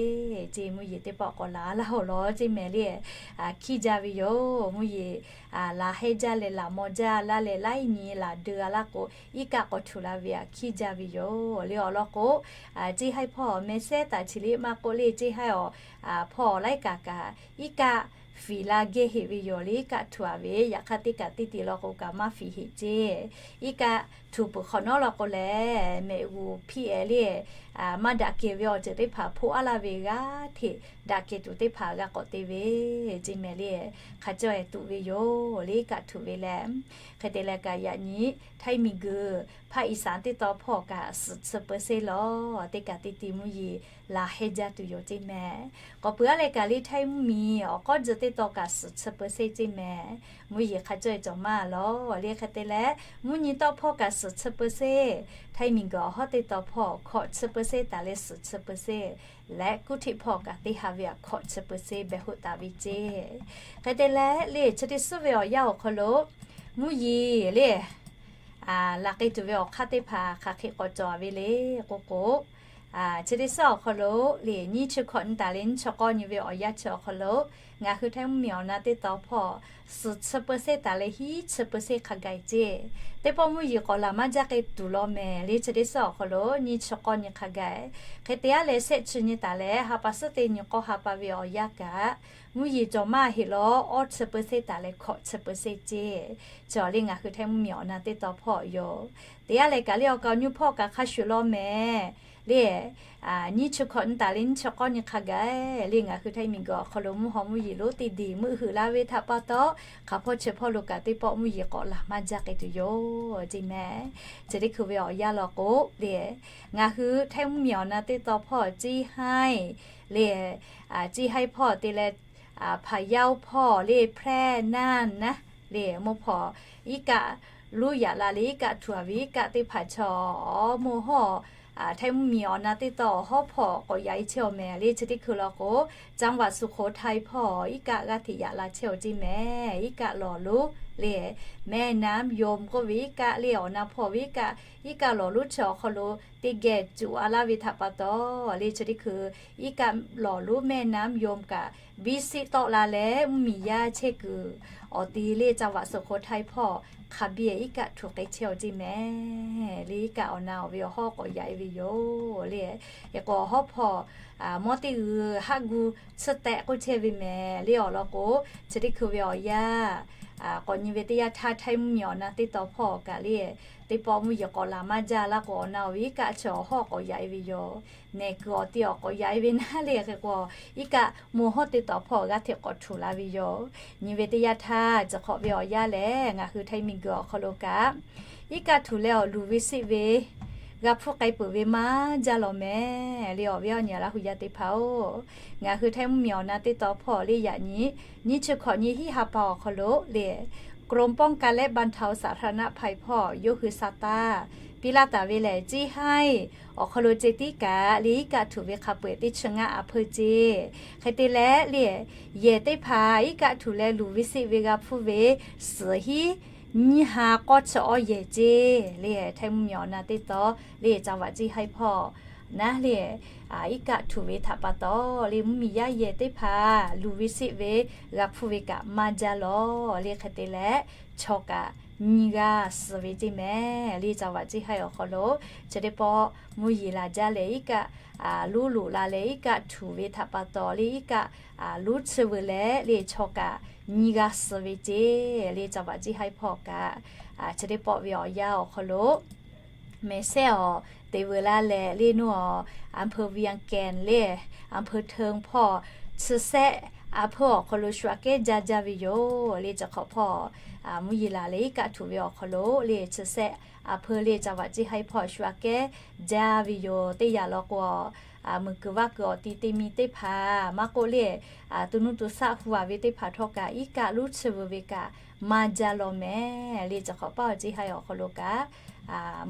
ceˇ. Mvuhˇ yeˬ teˇ pawˆ k'awꞈ laˬ laˇ awˬ lawn ceˇ mehˍ le, hkiˇ jaˇ ve yoˬ. Mvuhˇ yeˬ laˬ heh jaˇ leh laˬ maw jaˇ laˇ leh laiˉ nyi laˬ deu a laˇ k'o, iˉ kaˆ k'awꞈ htuꞈ la ve a hkiˇ jaˇ ve yoˬ le. Awˬ lawn k'o, ceˇ haiˉ hpawˇ meh sehˉ taˍ chi le maˇ k'oˆ le, ceˇ haiˉ awˬ hpawˇ laiˉ kaꞈ kaꞈ iˉ kaˆ fiˍ la geh heꞈ ve yoˬ le. Iˉ kaˆ htuꞈ a ve, yaꞈ hk'aˇ teˇ kaꞈ teˇ ti law k'o kaꞈ maˇ fiˍ heꞈ ceˇ. Iˉ kaˆ htuꞈ peuˬ hk'awꞈ nawˉ law k'o lehˬ, mehꞈ g'uˬ hpiˇ-ehˍ le, maˇ daꞈ kehˬ ve awˬ ceuˬ teˇ hpaˍ hpoˆ aˉ laˇ ve g'aˇ hteꞈ daꞈ kehˬ tuˬ teˇ hpaˍ g'a k'awꞈ te ve ceˇ mehˍ le. Hk'a cawˇ-ehˍ tuꞈ ve yoˬ le, iˉ kaˆ htuꞈ ve leh. Hk'e te leh kaꞈ yaꞈ nyi htaiˇ miˬguiˬ ภาคอีสาน teˇ tawn hpawˇ kaꞈ suhˍ chi เปอร์เซ็นต์ lawˬ. Teˇ kaꞈ te ti mvuhˇ yeˬ laˬ heh jaˇ tuˬ yoˬ ceˇ mehˍ. K'awꞈ peuˬ aˉ leh kaꞈ le htaiˇ mvuhˇmiˬ awˬ k'awˉ jeh teˇ tawn kaꞈ suhˍ chi เปอร์เซ็นต์ ceˇ mehˍ. Mvuhˇ yeˬ hk'a cawˇ-ehˍ cawˬ maˇ lawˬ le. Hk'e te leh mvuhˇ nyi tawˆ hpawˇ kaꞈ suhˍ chi เปอร์เซ็นต์, htaiˇ miˬguiˬ awˬ hawˉ teˇ tawn hpawˇ hkawꞈ chi เปอร์เซ็นต์ taˍ leh suhˍ chi เปอร์เซ็นต์ leh kuˇ htiˆ hpawˇ kaꞈ teˇ ha ve aꞈ hkawꞈ chi เปอร์เซ็นต์ behˬ hoˆ taˍ ve ceˇ. Hk'e te leh le chi teˇ suhˉ ve awˬ yanˇ awˬ hk'aw lo mvuhˇ yeˬ le laˬ k'ai tuˬ ve awˬ hk'aˇ teˇ hpaˍ hk'aˬ hk'e k'awꞈ cawˬ ve le k'oˆ k'o, chi teˇ suhˉ awˬ hk'aw lo le nyiˇ chi hkawꞈ nyi taˍ leh nyiˇ chi k'awˇ nyi ve awˬ yanˇ chi awˬ hk'aw lo ngaˬ hui htaiˇ mvuhˇmiˬ awˬ na teˇ tawn hpawˇ suhˍ chi เปอร์เซ็นต์ taˍ leh hiˉ chi เปอร์เซ็นต์ hk'a gaˬ-e ceˇ. Teˇ pawˆ mvuhˇ yeˬ k'awꞈ laˬ maˇ jaˇ k'ai tuˬ law mehˍ le chi teˇ suhˉ awˬ hk'aw lo nyiˇ chi k'awˇ nyi hk'a gaˬ-e. Hk'e te aˉ leh shehˆ chi nyi taˍ leh ha pa suhˉ teˇ nyi k'awˇ ha pa ve awˬ yanˇ kaꞈ mvuhˇ yeˬ cawˬ maˇ heˆ lawˬ, awˇ chi เปอร์เซ็นต์ taˍ leh hkawꞈ chi เปอร์เซ็นต์ ceˇ. Chi awˬ le ngaˬ hui htaiˇ mvuhˇmiˬ awˬ na teˇ tawn hpawˇ yoˬ. Te aˉ leh kaꞈ le awˬ kaˍ awˬ nyu hpawˇ kaꞈ hk'a shuˍ law mehˍ le nyiˇ chi hkawꞈ nyi taˍ leh nyiˇ chi k'awˇ nyi hk'a gaˬ-e le ngaˬ hui htaiˇ miˬguiˬ awˬ hk'aw lo mvuhˇ haw mvuhˇ yeˬ lonˉ teˇ deˬ meuˆ heuꞈ laˇ ve htaꞈ pa taw, hk'aˬ hpawˇ chi hpawˇ lo kaꞈ teˇ pawˆ mvuhˇ yeˬ k'awꞈ laˬ maˇ jaˇ k'ai tuˬ yoˬ ceˇ mehˍ. Chi teˇ hkui ve awˬ yanˇ law k'o le ngaˬ hui htaiˇ mvuhˇmiˬ awˬ na teˇ tawn hpawˇ เชียงราย le เชียงราย hpawˇ te leh พะเยา hpawˇ le แพร่ น่าน naˉ le mvuhˇ hpawˇ iˉ kaˆ luˉ yaꞈ la leh iˉ kaˆ htuꞈ-a ve iˉ kaˆ teˇ hpaˍ chaw mvuhˇ hawˉ htaiˇ mvuhˇmiˬ awˬ na teˇ tawn awˬ hawˉ hpawˇ k'awꞈ yaꞈ-e chehˇ-oˬ mehˍ le chi teˇ hkui law k'o, จังหวัดสุโขทัย hpawˇ iˉ kaˆ g'aˇ hteꞈ yaꞈ la chehˇ-oˬ ceˇ mehˍ. Iˉ kaˆ lawˬ lonˉ le แม่น้ำยม k'oˆ ve iˉ kaˆ le awˬ na hpawˇ ve iˉ kaˆ, iˉ kaˆ lawˬ lonˉ chi awˬ hk'aw lo teˇ geh cuꞈ-a laˇ ve htaꞈ pa taw le chi teˇ hkui iˉ kaˆ lawˬ lonˉ แม่น้ำยม kaꞈ biˇ siˆ tawˆ la leh mvuhˇmiˬ yaˇ chehˇ kuiˬ awˬ ti le จังหวัดสุโขทัย hpawˇ hk'a biˇ-e iˉ kaˆ htuꞈ k'ai chehˇ-oˬ ceˇ mehˍ le iˉ kaˆ awˬ na awˬ ve awˬ hawˉ k'awꞈ yaꞈ-e ve yoˬ le. Hk'e k'o awˬ hawˉ hpawˇ mawˇ teˇ g'uiˬ haˆ gu tsuhˇ tehˆ k'oˆ chehˇ ve mehˍ le awˬ lawn k'o, chi teˇ hkui ve awˬ yanˇ k'awꞈ nyi ve teˇ yanˇ htaˇ htaiˇ mvuhˇmiˬ awˬ na teˇ tawn hpawˇ kaꞈ le teˇ pawˆ mvuhˇ yeˬ k'awꞈ laˬ maˇ jaˇ laˇ k'o awˬ na awˬ ve iˉ kaˆ chi awˬ hawˉ k'awꞈ yaꞈ-e ve yoˬ. Nehˬ kuiˬ awˬ ti awˬ k'awꞈ yaꞈ-e ve naˉ le hk'e k'o iˉ kaˆ mvuhˇ hawˉ teˇ tawn hpawˇ g'aˇ hteꞈ k'awꞈ htuꞈ la ve yoˬ. Nyi ve teˇ yanˇ htaˇ ciˬ hk'awꞈ ve awˬ yanˇ lehˬ ngaˬ hui htaiˇ miˬguiˬ awˬ hk'aw lo kaꞈ iˉ kaˆ htuꞈ leh awˬ luˬ ve seˆ ve g'a hpuˇ k'ai peuˬ ve maˇ jaˇ law mehˍ le awˬ ve awˬ nyi laˇ hui yaˇ teˇ hpaˍ-oˬ, ngaˬ hui htaiˇ mvuhˇmiˬ awˬ na teˇ tawn hpawˇ le yaꞈ nyi nyiˇ chi hkawꞈ nyi hiˉ ha pa awˬ hk'aw lo le กรมป้องกันและบรรเทาสาธารณภัย hpawˇ yawˇ hui sa taˇ piˇ laˇ taˍ ve lehˬ เชียงราย awˬ hk'aw lo ceh tiˉ kaꞈ le iˉ kaˆ htuꞈ ve hk'a peu-eˬ teˇ chi ngaˇ a hpeuˇ ceˇ. Hk'e te leh le yehˬ teˇ hpaˍ iˉ kaˆ htuꞈ leh luˬ ve seˆ ve g'a hpuˇ ve suhˍ hiˉ nyiˇ ha k'awˇ chi awˇ yehˬ ceˇ le htaiˇ mvuhˇmiˬ awˬ na teˇ tawn le จังหวัดเชียงราย hpawˇ naˉ le iˉ kaˆ htuꞈ ve htaꞈ pa taw le mvuhˇmiˬ yaˇ yehˬ teˇ hpaˍ luˬ ve seˆ ve g'a hpuˇ ve kaꞈ maˇ jaˇ lawˬ le hk'e te leh chaw kaꞈ nyiˇ g'aˇ suh ve ceˇ mehˍ le จังหวัดเชียงราย awˬ hk'aw lo chi teˇ pawˆ mvuhˇ yeˬ laˬ jaˇ leh iˉ kaˆ luˉ loꞈ la leh iˉ kaˆ htuꞈ ve htaꞈ pa taw le iˉ kaˆ luˉ chi veu leh le chaw kaꞈ nyiˇ g'aˇ suh ve ceˇ le จังหวัดเชียงราย hpawˇ kaꞈ chi teˇ pawˆ ve awˬ yanˇ awˬ hk'aw lo mehˍ sehˉ awˬ te veu laˇ leh le nuˇ awˬ อำเภอเวียงแก่น le อำเภอเทิง hpawˇ chi sehˆ a hpeuˇ awˬ hk'aw lo shu aꞈ kehˉ jaˇ jaˇ ve yoˬ le ciˬ hk'awꞈ hpawˇ mvuhˇ yeˬ laˬ leh iˉ kaˆ htuꞈ ve awˬ hk'aw lo le chi sehˆ a hpeuˇ le จังหวัดเชียงราย hpawˇ shu aꞈ kehˉ jaˇ ve yoˬ. Teˇ yanˇ law k'o muiˬ kuiˬ vaˇ kuiˬ awˬ ti te mi teˇ hpaˍ maˇ k'oˆ le tu nuˇ tu shaˆ hu-a ve teˇ hpaˍ htawˇ kaꞈ iˉ kaˆ luˉ chi veu ve kaꞈ maˇ jaˇ law mehˍ le ciˬ hk'awꞈ paˇ awˬ เชียงราย awˬ hk'aw lo kaꞈ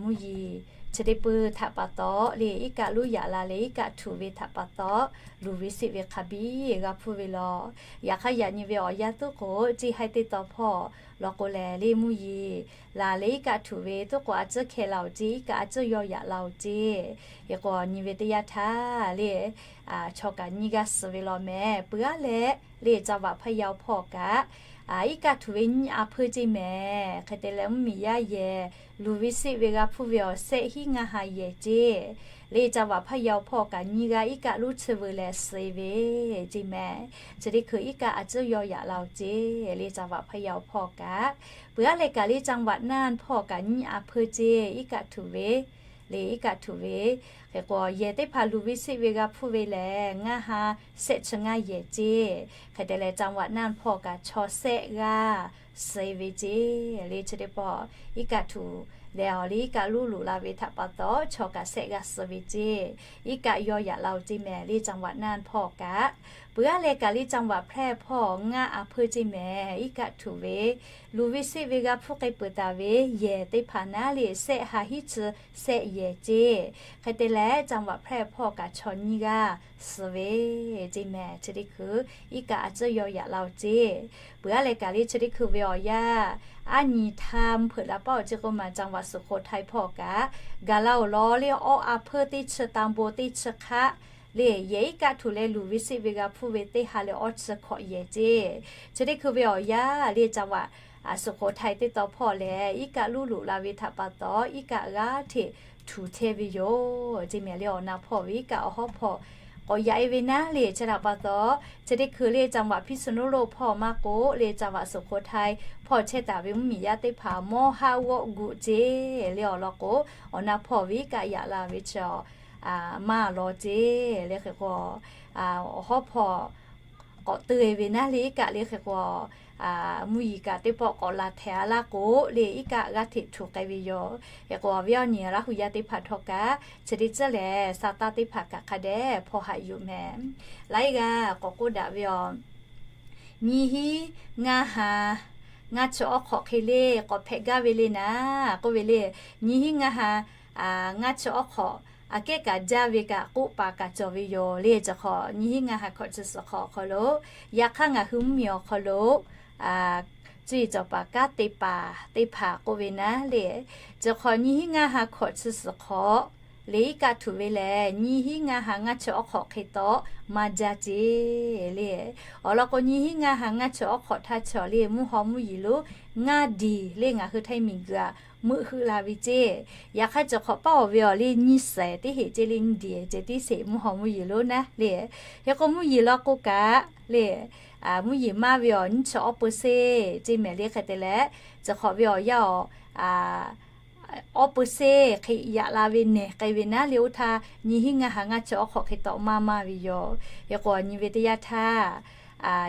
mvuhˇ yeˬ chi teˇ peuˇ htaꞈ pa taw le iˉ kaˆ luˉ yaꞈ la leh iˉ kaˆ htuꞈ ve htaꞈ pa taw luˬ ve seˆ ve hk'a biˇ g'a hpuˇ ve law. Yaꞈ hk'aˇ yaꞈ nyi ve awˬ yanˇ tuˉ k'o เชียงราย teˇ tawn hpawˇ law k'o lehˬ le mvuhˇ yeˬ laˬ leh iˉ kaˆ htuꞈ ve tuˉ k'o a ciˉ hkeh la-oˬ ceˇ iˉ kaˆ a ciˉ yawˇ yaꞈ la-oˬ ceˇ. Hk'e k'o nyi ve teˇ yanˇ htaˇ le chaw kaꞈ nyiˇ g'aˇ suh ve law mehˍ. Peuˬ aˉ leh le จังหวัดพะเยา hpawˇ kaꞈ iˉ kaˆ htuꞈ ve nyiˇ a hpeuˇ ceˇ mehˍ. Hk'e te leh mvuhˇmiˬ yaˇ yehˬ luˬ ve seˆ ve g'a hpuˇ ve awˬ sehˆ hiˉ ngaˇ ha yehˬ ceˇ. Le จังหวัดพะเยา hpawˇ kaꞈ nyiˇ g'aˇ iˉ kaˆ lonˉ chi veuˬ leh suh ve ceˇ mehˍ. Chi teˇ hkui iˉ kaˆ a tcuhˉ yaw yaꞈ la-oˬ ceˇ. Le จังหวัดพะเยา hpawˇ kaꞈ, peuˬ aˉ leh kaꞈ le จังหวัดน่าน hpawˇ kaꞈ nyiˇ a hpeuˇ ceˇ iˉ kaˆ htuꞈ ve. Le iˉ kaˆ htuꞈ ve, hk'e k'o yehˬ teˇ hpaˍ luˬ ve seˆ ve g'a hpuˇ ve lehˬ ngaˇ ha sehˆ chi ngaˇ yehˬ ceˇ. Hk'e te leh จังหวัดน่าน hpawˇ kaꞈ chaw sehˆ g'aˇ suh ve ceˇ. Le chi teˇ pawˆ iˉ kaˆ htuꞈ leh awˬ le iˉ kaˆ lonˉ loꞈ la ve htaꞈ pa taw chaw kaꞈ sehˆ g'aˇ suh ve ceˇ. Iˉ kaˆ yaw yaꞈ la-oˬ ceˇ mehˍ. Le จังหวัดน่าน hpawˇ kaꞈ, peuˬ aˉ leh kaꞈ le จังหวัดแพร่ hpawˇ ngaˇ a hpeuˇ ceˇ mehˍ iˉ kaˆ htuꞈ ve. Luˬ ve seˆ ve g'a hpuˇ k'ai peuˬ taˍ ve yehˬ teˇ hpaˍ naˉ le sehˆ ha hiˉ chi sehˆ yehˬ ceˇ. Hk'e te leh จังหวัดแพร่ hpawˇ kaꞈ chaw nyiˇ g'aˇ suh ve ceˇ mehˍ. Chi teˇ hkui iˉ kaˆ a tcuhˉ yaw yaꞈ la-oˬ ceˇ. Peuˬ aˉ leh kaꞈ le chi teˇ hkui ve awˬ yanˇ, aˉ nyi htaˇ mvuhˇ hpeuꞈ la paˆ-oˬ ceˇ k'oˆ ma จังหวัดสุโขทัย hpawˇ kaꞈ gaˬ la-oˬ law le awˇ a hpeuˇ teˇ chi ta bon teˇ chi hk'aˆ le yehˬ iˉ kaˆ htuꞈ leh luˬ ve seˆ ve g'a hpuˇ ve teˇ ha leh awˇ chi hkawꞈ yehˬ ceˇ. Chi teˇ hkui ve awˬ yanˇ le จังหวัดสุโขทัย teˇ taw hpawˇ lehˬ iˉ kaˆ lonˉ loꞈ la ve htaꞈ pa taw iˉ kaˆ g'aˇ hteꞈ htuꞈ chehˇ ve yoˬ ceˇ mehˍ. Le awˬ na hpawˇ ve iˉ kaˆ awˬ hawˉ hpawˇ k'awꞈ yaꞈ e ve naˉ le chi htaꞈ pa taw, chi teˇ hkui le จังหวัดพิษณุโลก hpawˇ maˇ k'oˆ le จังหวัดสุโขทัย hpawˇ chehˇ taˍ ve mvuhˇmiˬ yaˇ teˇ hpaˍ mawˇ haˆ g'awˆ guꞈ ceˇ. Le awˬ lawn k'o, awˬ na hpawˇ ve iˉ kaˆ yaꞈ la ve chi maˇ lawˬ ceˇ. Le hk'e k'o, awˬ hawˉ hpawˇ k'awꞈ teu e ve naˉ le iˉ kaˆ le hk'e k'o, mvuhˇ yeˬ kaꞈ teˇ pawˆ k'awꞈ laˬ htehꞈ a laˇ k'o le iˉ kaˆ g'aˇ hteꞈ htuꞈ k'ai ve yoˬ. Hk'e k'o awˬ viˉ awˬ nyi Laˇ hu yaˇ teˇ hpaˍ htawˇ kaꞈ chi teˇ tcuhˉ lehˬ sa taˇ teˇ hpaˍ kaꞈ hk'a dehꞈ hpawˇ haꞈ yuˬ mehˍ. Laiˉ g'aˇ k'awꞈ k'oˆ daꞈ ve awˬ, nyiˇ hiˉ ngaˇ ha ngaˇ chi awˉ hk'awꞈ hk'e le k'awꞈ hpehꞈ gaˇ ve le naˉ k'oˆ ve le. Nyiˇ hiˉ ngaˇ ha ngaˇ chi awˉ hk'awꞈ aꞈ kehˉ kaꞈ jaˇ ve kaꞈ k'oˆ paˍ kaꞈ cawˬ ve yoˬ le. Chi hk'awꞈ nyiˇ hiˉ ngaˇ ha hkawꞈ chi suhˍ hk'awꞈ awˬ hk'aw lo, yaꞈ hk'aˇ ngaˬ hui mvuhˇmiˬ awˬ hk'aw lo cuˇ yiˍ cawˬ paˍ kanˉ te paˍ teˇ hpaˍ k'oˆ ve naˉ le, chi hk'awꞈ nyiˇ hiˉ ngaˇ ha hkawꞈ chi suhˍ hk'awꞈ le iˉ kaˆ htuꞈ ve lehˬ, nyiˇ hiˉ ngaˇ ha ngaˇ chi awˉ hk'awꞈ hk'e taw maˇ jaˇ ceˇ le. Awˬ lawn k'o, nyiˇ hiˉ ngaˇ ha ngaˇ chi awˉ hk'awꞈ htaˇ chaw le mvuhˇ haw mvuhˇ yeˬ lonˉ ngaˇ diˬ le ngaˬ hui htaiˇ miˬguiˬ aꞈ meuˆ heuˆ la ve ceˇ. Yaꞈ hk'aˇ chi hk'awꞈ paˉ awˬ ve awˬ le nyiˇ shehˍ teˇ heꞈ ceˇ le nyiˇ diˬ ceh tiˉ sheˍ mvuhˇ haw mvuhˇ yeˬ lonˉ naˉ le. Hk'e k'o mvuhˇ yeˬ law k'o kaꞈ le, mvuhˇ yeˬ maˇ ve awˬ nyiˇ chi awˉ peu seˇ ceˇ mehˍ le. Hk'e te leh, chi hk'awꞈ ve awˬ yanˇ awˬ awˉ peu seˇ hk'e yaꞈ la ve nehˬ k'ai ve naˉ le oˇ htaˇ nyiˇ hiˉ ngaˇ ha ngaˇ chi awˉ hk'awꞈ hk'e taw maˇ maˇ ve yoˬ. Hk'e k'o nyi ve teˇ yanˇ htaˇ,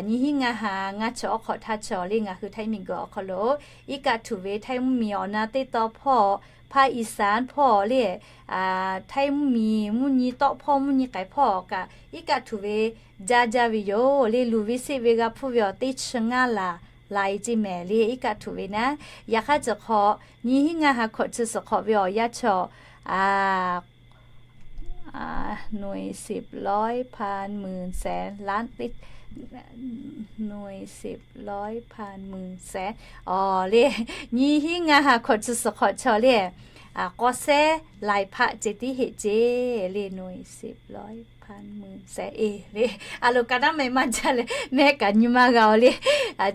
nyiˇ hiˉ ngaˇ ha ngaˇ chi awˉ hk'awꞈ htaˇ chaw le ngaˬ hui htaiˇ miˬguiˬ awˬ hk'aw lo iˉ kaˆ htuꞈ ve htaiˇ mvuhˇmiˬ awˬ na teˇ taw hpawˇ, ภาคอีสาน hpawˇ le, htaiˇ mvuhˇmiˬ mvuhˇ nyi tawˆ hpawˇ mvuhˇ nyi k'ai hpawˇ kaꞈ iˉ kaˆ htuꞈ ve jaˇ jaˇ ve yoˬ le. Luˬ ve seˆ ve g'a hpuˇ ve awˬ teˇ chi ngaˇ laˬ lai ceˇ mehˍ le iˉ kaˆ htuꞈ ve naˉ. Yaꞈ hk'aˇ chi hk'awꞈ nyiˇ hiˉ ngaˇ ha hkawꞈ chi suhˍ hk'awꞈ ve awˬ yanˇ chaw หน่วยสิบ ร้อย พัน หมื่น แสน ล้าน หน่วยสิบ ร้อย พัน หมื่น แสน awˬ le, nyiˇ hiˉ ngaˇ ha hkawꞈ chi suhˍ hk'awꞈ chaw le k'awꞈ sehˉ laiˬ hpaˆ ceh tiˉ heˆ ceˇ le หน่วยสิบ ร้อย พัน หมื่น แสน e le. A lo ka naˉ meh maˇ jaˇ leh mehˆ kaꞈ nyi maˇ g'a-oˬ le.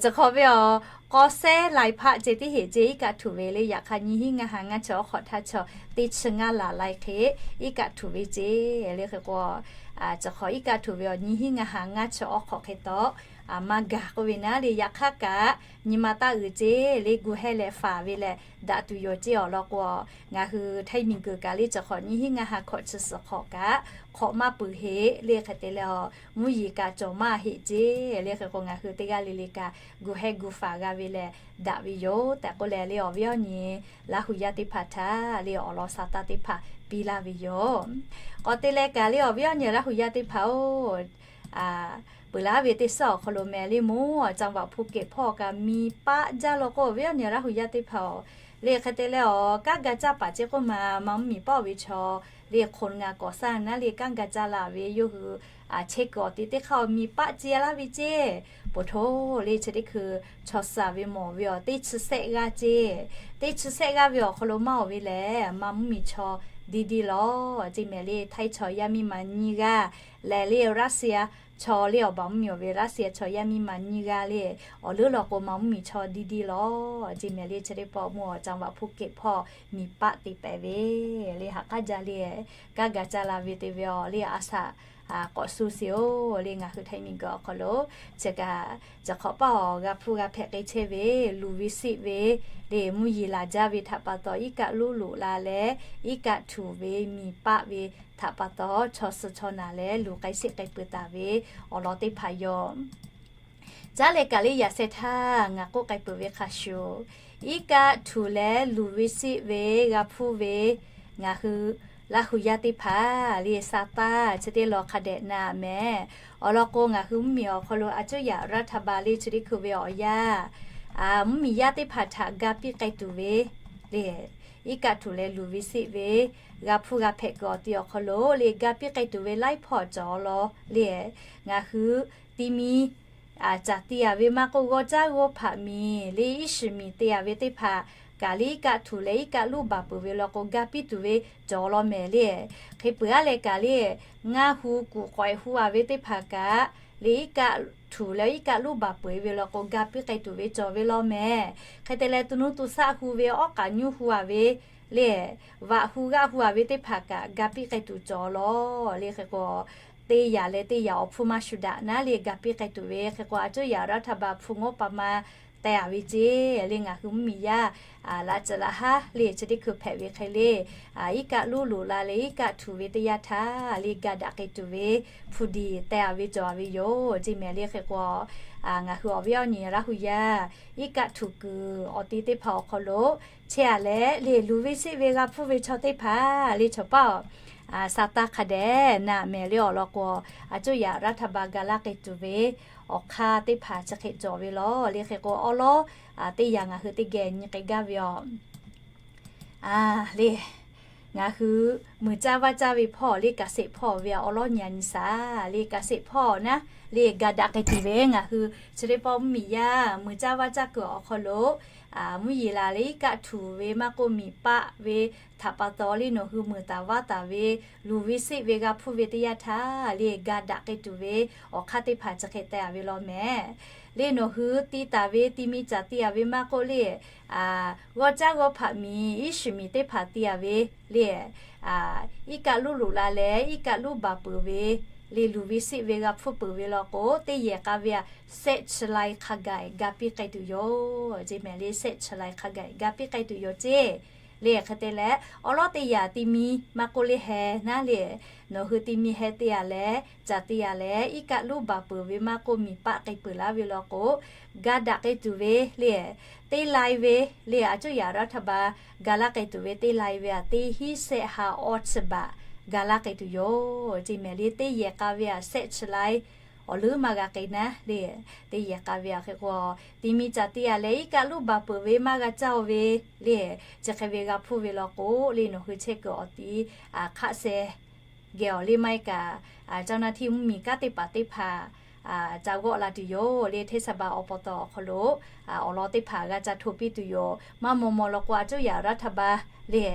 Chi hk'awꞈ ve awˬ k'awꞈ sehˉ laiˬ hpaˆ ceh tiˉ heˆ ceˇ iˉ kaˆ htuꞈ ve le. Yaꞈ hk'aˇ nyiˇ hiˉ ngaˇ ha ngaˇ chi awˉ hk'awꞈ htaˇ chaw teˇ chi ngaˇ laˬ lai hk'e iˉ kaˆ htuꞈ ve ceˇ le. Hk'e k'o, chi hk'awꞈ iˉ kaˆ htuꞈ ve awˬ nyiˇ hiˉ ngaˇ ha ngaˇ chi awˉ hk'awꞈ hk'e taw maˇ gaˬ k'oˆ ve naˉ le. Yaꞈ hk'aˇ kaꞈ nyi ma taˇ uiˍ ceˇ le, gu heh leh faˍ ve leh daꞈ tuˬ yoˬ ceˇ. Awˬ lawn k'o, ngaˬ hui htaiˇ miˬguiˬ kaꞈ le chi hk'awꞈ nyiˇ hiˉ ngaˇ ha hkawꞈ chi suhˍ hk'awꞈ kaꞈ hk'awꞈ maˇ peuˬ heˆ le. Hk'e te leh awˬ mvuhˇ yeˬ kaꞈ cawˬ maˇ heˆ ceˇ le. Hk'e k'o ngaˬ hui teˇ g'aˇ le le kaꞈ gu heh gu faˍ g'a ve leh daꞈ ve yoˬ tehꞈ k'oˆ leh le awˬ viˉ awˬ nyi Laˇ hu yaˇ teˇ hpaˍ htaꞈ le awˬ lawn sa taˇ teˇ hpaˍ piˇ laˇ ve yoˬ. K'awꞈ te leh kaꞈ le awˬ viˉ awˬ nyi Laˇ hu yaˇ teˇ hpaˍ-oˬ, peuˬ laˇ ve teˇ suhˉ awˬ hk'aw lo meh le mawˇ จังหวัดภูเก็ต hpawˇ kaꞈ miˬ paˆ jaˇ law k'o, awˬ viˉ awˬ nyi Laˇ hu yaˇ teˇ hpaˍ-oˬ, le hk'e te leh awˬ kanˉ ga caˇ paˍ ceˇ k'oˆ ma, maˇ mvuhˇmiˬ paˆ-oˬ ve chaw le คนงานก่อสร้าง naˉ le kanˉ ga caˇ la ve yawˇ hui chehˇ kuiˬ awˬ te teˇ hk'aˇ awˬ miˬ paˆ ce laˇ ve ceˇ. Poˬ htoˇ le chi teˇ hkui chaw suh ve mawˬ ve awˬ teˇ chi sehˆ g'aˇ ceˇ. Teˇ chi sehˆ g'aˇ ve awˬ hk'aw lo maˇ-oˬ ve lehˬ, maˇ mvuhˇmiˬ chaw di di lawˬ ceˇ mehˍ le. Htaiˇ chaw yaˇ miˇ ma nyiˇ g'aˇ lehˬ le Russia chaw le awˬ baˬ mvuhˇmiˬ awˬ ve Russia chaw yaˇ miˇ ma nyiˇ g'aˇ le, awˬ leuˉ law k'o ma mvuhˇmiˬ chaw diˇ diˇ lawˬ. Jeˇ mehˍ le chi teˇ pawˆ mvuhˇ awˬ จังหวัดภูเก็ต hpawˇ miˬ paˆ te pehˍ ve le ha k'aˉ jaˇ le, kaˇ gaˬ ca la ve te ve awˬ le a shaꞈ k'awꞈ suh sheˍ-oˬ le ngaˬ hui Htaiˍ miˬguiˬ awˬ hk'aw lo chi kaꞈ, chi hk'awꞈ paˇ awˬ g'a hpuˇ g'a hpehꞈ k'ai chehˇ ve luˬ ve seˆ ve le mvuhˇ yeˬ laˬ jaˇ ve htaꞈ pa taw iˉ kaˆ luˉ loꞈ la leh, iˉ kaˆ htuꞈ ve miˬ paˆ ve htaꞈ pa taw chaw suh chaw naˬ leh luˬ k'ai seˆ k'ai peuˬ taˍ ve awˬ lawn teˇ hpaˍ yoˬ. Caˉ leh kaꞈ le yaꞈ sheh htaˇ ngaˬ k'oˆ k'ai peuˬ ve hk'a shuˍ, iˉ kaˆ htuꞈ leh luˬ ve seˆ ve g'a hpuˇ ve ngaˬ hui Laˇ hu yaˇ teˇ hpaˍ le sa taˇ chi teˇ law hk'a dehꞈ na mehˍ. Awˬ lawn k'o ngaˬ hui mvuhˇmiˬ awˬ hk'aw lo a cuˇ yaꞈ รัฐบาล le chi teˇ hkui ve awˬ yanˇ, mvuhˇmiˬ yaˇ teˇ hpaˍ htaꞈ ga piˇ k'ai tuˬ ve le, iˉ kaˆ htuꞈ leh luˬ ve seˆ ve g'a hpuˇ g'a hpehꞈ kuiˬ awˬ ti awˬ hk'aw lo le ga piˇ k'ai tuˬ ve laiˉ hpawˇ cawˬ law le, ngaˬ hui ti mi caˬ te a ve maˇ k'oˆ g'awˇ caˉ g'awˇ hpaꞈ miˬ le iˉ shiˍ miˬ te a ve teˇ hpaˍ kaꞈ le iˉ kaˆ htuꞈ leh iˉ kaˆ luˉ baˬ peuˬ ve law k'o ga piˇ tuˬ ve cawˬ law mehˍ le. Hk'e peuˬ aˉ leh kaꞈ le ngaˇ hu kuˬ k'awehꞈ hu a ve teˇ hpaˍ kaꞈ le iˉ kaˆ htuꞈ leh iˉ kaˆ luˉ baˬ peuˬ ve law k'o ga piˇ k'ai tuˬ ve cawˬ ve law mehˍ. Hk'e te leh to nuˇ to shaˆ hu ve awˉ k'aꞈ nyuˇ hu a ve le, vaꞈ hu g'aˆ hu a ve teˇ hpaˍ kaꞈ ga piˇ k'ai tuˬ cawˬ law le. Hk'e k'o teˇ yaꞈ leh teˇ yaꞈ awˬ hpfuhˇ maˇ shuˍ daꞈ naˉ le ga piˇ k'ai tuˬ ve hk'e k'o a cuˇ yaꞈ รัฐบาล hpu ngawˉ pa ma teh a ve ceˇ le ngaˬ hui mvuhˇmiˬ yaˇ laꞈ ceuˬ laꞈ haˉ le chi teˇ hkui hpehꞈ ve hk'e le, iˉ kaˆ luˉ loꞈ la leh iˉ kaˆ htuꞈ ve teˇ yanˇ htaˇ le ga daꞈ k'ai tuˬ ve hpu diˬ teh a ve cawˬ a ve yoˬ. Jeˇ mehˍ le hk'e k'o ngaˬ hui awˬ viˉ awˬ nyi Laˇ hu yaˇ iˉ kaˆ htuꞈ kuiˬ awˬ ti teˇ hpaˍ awˬ hk'aw lo chehˇ a leh le luˬ ve seˆ ve g'a hpuˇ ve chaw teˇ hpaˍ le chaw paˇ awˬ sa taˇ hk'a dehꞈ na mehˍ le awˬ lawn k'o a cuˇ yaꞈ รัฐบาล ga laˇ k'ai tuˬ ve awˬ hk'aˇ teˇ hpaˍ chi hk'e cawˬ ve law le. Hk'e k'o awˉ lawˉ teˇ yaꞈ ngaˬ hui teˇ geh nyi k'ai gaˇ ve aˬ le ngaˬ hui muiˬ caˇ vaˇ caˇ ve hpawˇ le kaꞈ seˍ hpawˇ ve awˉ lawˉ nyi a nyi shaˍ le kaꞈ seˍ hpawˇ naˉ le ga daꞈ k'ai tuˬ ve ngaˬ hui chi teˇ pawˆ mvuhˇmiˬ yaˇ muiˬ caˇ vaˇ caˇ kuiˬ awˬ hk'aw lo mvuhˇ yeˬ la leh iˉ kaˆ htuꞈ ve maˇ k'oˆ miˬ paˆ ve htaꞈ pa taw le nawˬ hui muiˬ taˍ vaˇ taˍ ve luˬ ve seˆ ve g'a hpuˇ ve teˇ yanˇ htaˇ le ga daꞈ k'ai tuˬ ve awˬ hk'aˇ teˇ hpaˍ chi hk'e teh a ve law mehˍ. Le nawˬ hui ti taˍ ve ti mi caˬ te a ve maˇ k'oˆ le g'awˇ caˉ g'awˇ hpaꞈ miˬ iˉ shiˍ miˬ teˇ hpaˍ te a ve le iˉ kaˆ luˉ loꞈ la leh iˉ kaˆ luˉ baˬ peuˬ ve le luˬ ve seˆ ve g'a hpuˇ peuˬ ve law k'o teˇ yehˬ k'a ve a sehˆ chi lai hk'a gaˬ ga piˇ k'ai tuˬ yoˬ. Jeˇ mehˍ le sehˆ chi lai hk'a gaˬ ga piˇ k'ai tuˬ yoˬ ceˇ le. Hk'e te leh awˉ lawˉ teˇ yaꞈ ti mi maˇ k'oˆ le heh naˉ le nawˬ hui ti mi heh te a leh caˬ te a leh iˉ kaˆ luˉ baˬ peuˬ ve maˇ k'oˆ miˬ paˆ k'ai peuˬ laˇ ve law k'o ga daꞈ k'ai tuˬ ve le teˇ lai ve le a cuˇ yaꞈ รัฐบาล ga laˇ k'ai tuˬ ve teˇ lai ve a teˇ hinˉ sehˆ ha awˇ chi baꞈ ga laˇ k'ai tuˬ yoˬ. Jeˇ mehˍ le teˇ yehˬ k'a ve a sehˆ chi lai awˬ leuˉ maˇ g'a k'ai naˉ le teˇ yehˬ k'a ve a hk'e k'o ti mi caˬ te a leh iˉ kaˆ luˉ baˬ peuˬ ve maˇ g'a caˇ ve le chi hk'e ve g'a hpuˇ ve law k'o le nawˬ hui chehˇ kuiˬ awˬ ti hk'aˆ sheh geh awˬ le maˇ heˆ kaꞈ เจ้าหน้าที่ mvuhˇmiˬ kanˉ teˇ hpaˍ teˇ hpaˍ ca g'awˆ la tuˬ yoˬ le เทศบาล awˬ pa taw awˬ hk'aw lo awˬ lawn teˇ hpaˍ g'a ca hto piˇ tuˬ yoˬ. Maˇ maw maw law k'o a cuˇ yaꞈ รัฐบาล le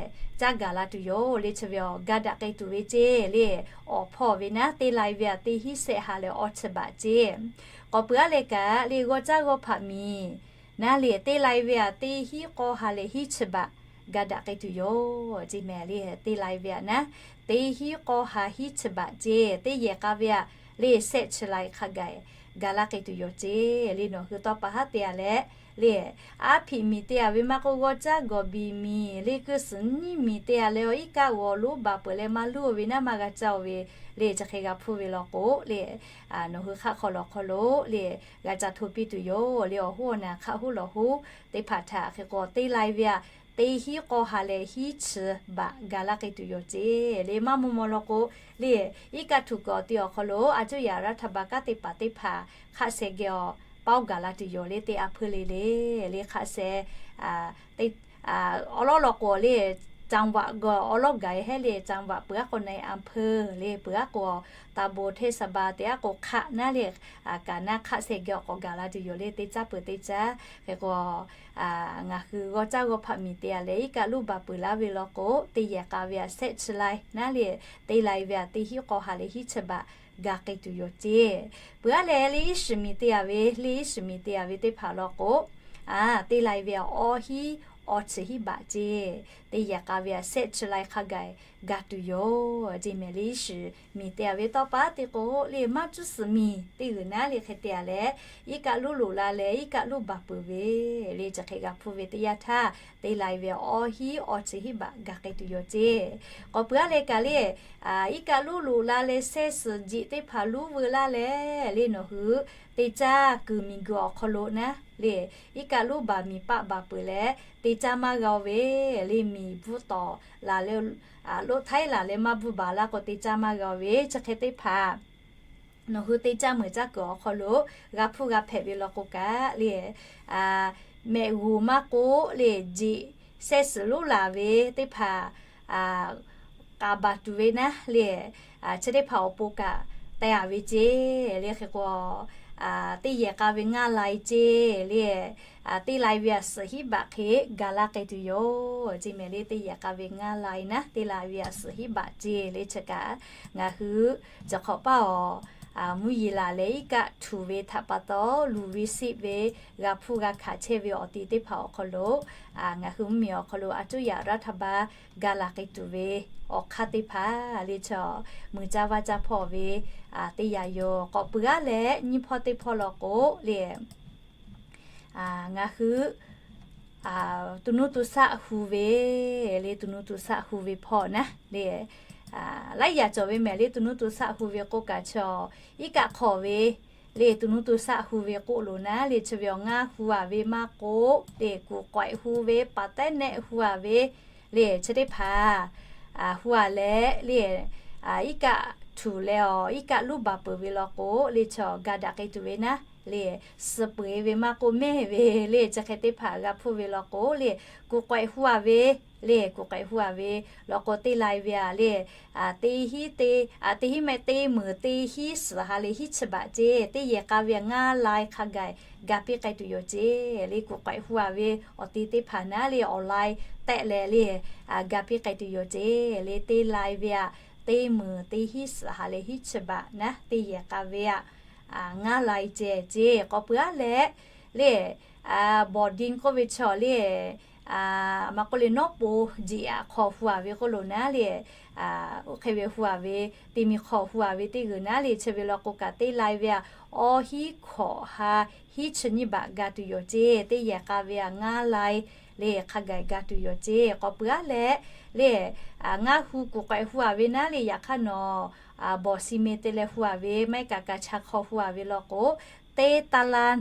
caˇ gaˬ la tuˬ yoˬ le chi ve awˬ ga daꞈ k'ai tuˬ ve ceˇ le awˬ hpawˇ ve naˉ teˇ lai ve a teˇ hinˉ sehˆ ha leh awˇ chi baꞈ ceˇ. K'awꞈ peuˬ aˉ leh kaꞈ le g'awˇ caˉ g'awˇ hpaꞈ miˬ naˉ le teˇ lai ve a teˇ hinˉ k'awˇ ha leh hinˉ chi baꞈ ga daꞈ k'ai tuˬ yoˬ. Jeˇ mehˍ le teˇ lai ve a naˉ teˇ hinˉ k'awˇ ha hinˉ chi baꞈ ceˇ teˇ yehˬ k'a ve a le sehˆ chi lai hk'a gaˬ ga laˇ k'ai tuˬ yoˬ ceˇ le nawˬ hui tawˇ pa haˉ te a leh le aˉ hpiꞈ miˬ te a ve maˇ k'oˆ g'awˇ caˉ gawˬ biˬ miˬ le keu suhˍ nyiˇ miˬ te a leh awˬ iˉ kaˆ g'awˬ luˉ baˬ peuˬ leh maˇ luˇ ve naˉ maˇ g'a caˇ ve le chi hk'e g'a hpuˇ ve law k'o le nawˬ hui hk'aˆ hk'aw lawˬ hk'aw lo le g'a ca hto piˇ tuˬ yoˬ le awˬ hoˉ awˬ naˬ hk'aˆ hoˉ lawˬ hoˉ teˇ hpaˍ htaꞈ hk'e k'o teˇ lai ve a teˇ hinˉ k'awˇ ha leh hinˉ chi baꞈ ga laˇ k'ai tuˬ yoˬ ceˇ le maˇ maw maw law k'o le iˉ kaˆ htuꞈ kuiˬ awˬ ti awˬ hk'aw lo a cuˇ yaꞈ รัฐบาล kanˉ teˇ hpaˍ teˇ hpaˍ hk'aˆ sheh geh awˬ paoˇ gaˬ la tuˬ yoˬ le teˇ a hpuˇ le le le hk'aˆ sheh awˬ lawˉ law k'o le จังหวัด gawˬ awˬ lawˉ gaˬ hehˉ le จังหวัด peuˬ aˉ k'o นายอำเภอ le peuˬ aˉ k'o ตำบล เทศบาล te aˉ k'o hk'aˆ naˉ le kaꞈ naˉ hk'aˆ sheh geh awˬ k'awꞈ gaˬ la tuˬ yoˬ le teˇ caˉ peuˬ teˇ caˉ hk'e k'o ngaˬ hui g'awˇ caˉ g'awˇ hpaꞈ miˬ te a leh iˉ kaˆ luˇ baˬ peuˬ laˇ ve law k'o teˇ yehˬ k'a ve a sehˆ chi lai naˉ le teˇ lai ve a teˇ hinˉ k'awˇ ha leh hinˉ chi baꞈ ga k'ai tuˬ yoˬ ceˇ. Peuˬ aˉ leh, le iˉ shiˍ miˬ te a ve, le iˉ shiˍ miˬ te a ve teˇ hpaˍ law k'o, a, teˇ lai ve awˇ hiˉ awˬ chi hiˉ baꞈ ceˇ, teˇ yehˬ k'a ve a shehˆ chi lai hk'a gaˬ ga tuˬ yoˬ ceˇ mehˍ. Le iˉ shiˍ miˬ te a ve tawˇ pa te k'o, le maˇ cuˇ suhˍ miˬ teˇ g'uiˬ naˉ le hk'e te a leh, iˉ kaˆ luˉ loꞈ la leh iˉ kaˆ luˉ baˬ peuˬ ve, le chi hk'e g'a hpuˇ ve teˇ yanˇ htaˇ, teˇ lai ve awˇ hiˉ awˬ chi hiˉ baꞈ ga k'ai tuˬ yoˬ ceˇ. K'awꞈ peuˬ aˉ leh kaꞈ le, iˉ kaˆ luˉ loꞈ la leh shehˆ suhˍ jeꞈ teˇ hpaˍ luˉ veu laˇ leh, le nawˬ hui te caˇ kuiˬ miˬ guiˬ awˬ hk'aw lo naˉ le, iˉ kaˆ luˉ baˬ miˬ paˆ baˬ peuˬ leh, te caˇ maˇ g'a-o ve, le miˬ bvuhˇ tawˍ laˬ leh, loˆ htaiˉ laˬ leh maˇ bvuhˇ baˬ laˇ k'o te caˇ maˇ g'a-o ve, chi hk'e teˇ hpaˍ nawˬ hui te caˇ meuˍ caˇ kuiˬ awˬ hk'aw lo g'a hpuˇ g'a hpehꞈ ve law k'o kaꞈ le, mehꞈ g'uˬ maˇ k'oˆ le, jeꞈ shehˆ suhˍ luˉ laˬ ve teˇ hpaˍ k'aˍ baˬ tuˬ ve naˉ le, chi teˇ hpaˍ awˬ pon kaꞈ te a ve ceˇ. Le hk'e k'o, teˇ yehˬ k'a ve ngaˇ lai ceˇ le, teˇ lai ve a suhˍ hiˉ baꞈ hk'e ga laˇ k'ai tuˬ yoˬ ceˇ mehˍ. Le teˇ yehˬ k'a ve ngaˇ lai naˉ, teˇ lai ve a suhˍ hiˉ baꞈ ceˇ le chi kaꞈ, ngaˬ hui chi hk'awꞈ paˇ awˬ mvuhˇ yeˬ laˬ leh iˉ kaˆ htuꞈ ve htaꞈ pa taw, luˬ ve siˆ ve, g'a hpuˇ g'a hkanˍ chehˇ ve awˬ ti teˇ hpaˍ awˬ hk'aw lo, ngaˬ hui mvuhˇ miˬ awˬ hk'aw lo อำนาจรัฐบาล ga laˬ k'ai tuˬ ve awˬ hk'aˇ teˇ hpaˍ le chaw, mui caˇ vaˇ caˇ hpawˇ ve teˇ yanˇ yoˬ. K'awꞈ peuˬ aˉ leh nyiˇ hpawˇ teˇ hpawˇ law k'o le, ngaˬ hui to nuˇ to shaˆ hu ve le, to nuˇ to shaˆ hu ve hpawˇ naˉ le, laiˉ yaꞈ cawˬ ve mehˍ. Le to nuˇ to shaˆ hu ve k'oˆ kaꞈ chaw, iˉ kaˆ hk'awꞈ ve le to nuˇ to shaˆ hu ve k'oˆ lo naˉ le, chi ve awˬ ngaˇ hu a ve maˇ k'oˆ le, kuˬ k'awehꞈ hu ve, paˍ tehˉ nehˆ hu a ve le, chi teˇ hpaˍ hu a leh le, iˉ kaˆ htuꞈ leh awˬ iˉ kaˆ luˉ baˬ peuˬ ve law k'o le chaw, ga daꞈ k'ai tuˬ ve naˉ le, suh peuˬ e ve maˇ k'oˆ mehˇ ve le, chi hk'e teˇ hpaˍ g'a hpuˇ ve law k'o le, kuˬ k'awehꞈ hu a ve le, kuˬ k'awehꞈ hu a ve law k'o teˇ lai ve a le, teˇ hiˉ te, teˇ hiˉ mehˆ teˇ meuˍ teˇ hiˉ suhˍ ha leh hiˉ chi baꞈ ceˇ, teˇ yehˬ k'a ve ngaˇ lai hk'a gaˬ ga piˇ k'ai tuˬ yoˬ ceˇ. Le kuˬ k'awehꞈ hu a ve awˬ ti teˇ hpaˍ naˉ le awˬ lai tehˆ leh le, ga piˇ k'ai tuˬ yoˬ ceˇ. Le teˇ lai ve a, teˇ meuˍ teˇ hiˉ suhˍ ha leh hiˉ chi baꞈ naˉ, teˇ yehˬ k'a ve a, ngaˇ lai ceh ceˇ. K'awꞈ peuˬ aˉ leh le, bawˬ diˇ k'oˆ ve chaw le, maˇ k'oˆ le nawˉ po jeꞈ aꞈ hk'aw hu a ve k'oˆ lo naˉ le, oˇ hk'e ve hu a ve, teˇ miˬ hk'aw hu a ve teˇ g'uiˬ naˉ le, chi ve law k'o kaꞈ teˇ lai ve a, awˇ hiˉ hkawꞈ ha hiˉ chi nyiˇ baꞈ ga tuˬ yoˬ ceˇ. Teˇ yehˬ k'a ve a ngaˇ lai le hk'a gaˬ ga tuˬ yoˬ ceˇ. K'awꞈ peuˬ aˉ leh le, ngaˇ hu kuˬ k'awehꞈ hu a ve naˉ le, yaꞈ hk'aˇ nawˬ bawˬ si me te leh hu a ve, maˇ heˆ kaꞈ kaꞈ cha hk'aw hu a ve law k'o, teˇ ta la,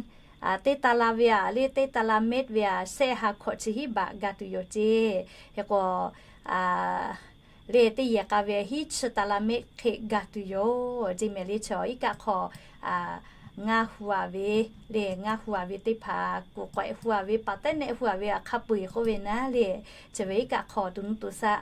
teˇ ta la ve a le, teˇ ta la mehˆ ve a shehˆ ha hkawꞈ chi hiˉ baꞈ ga tuˬ yoˬ ceˇ. Hk'e k'o le teˇ yehˬ k'a ve hiˉ chi ta la mehˆ hk'e ga tuˬ yoˬ ceˇ mehˍ. Le chaw iˉ kaˆ hk'aw ngaˇ hu a ve le, ngaˇ hu a ve teˇ hpaˍ kuˬ k'awehꞈ hu a ve, paˍ tehˉ nehˆ hu a ve a hk'a peu eˬ k'oˆ ve naˉ le, chi ve iˉ kaˆ hk'aw to nuˇ to shaˆ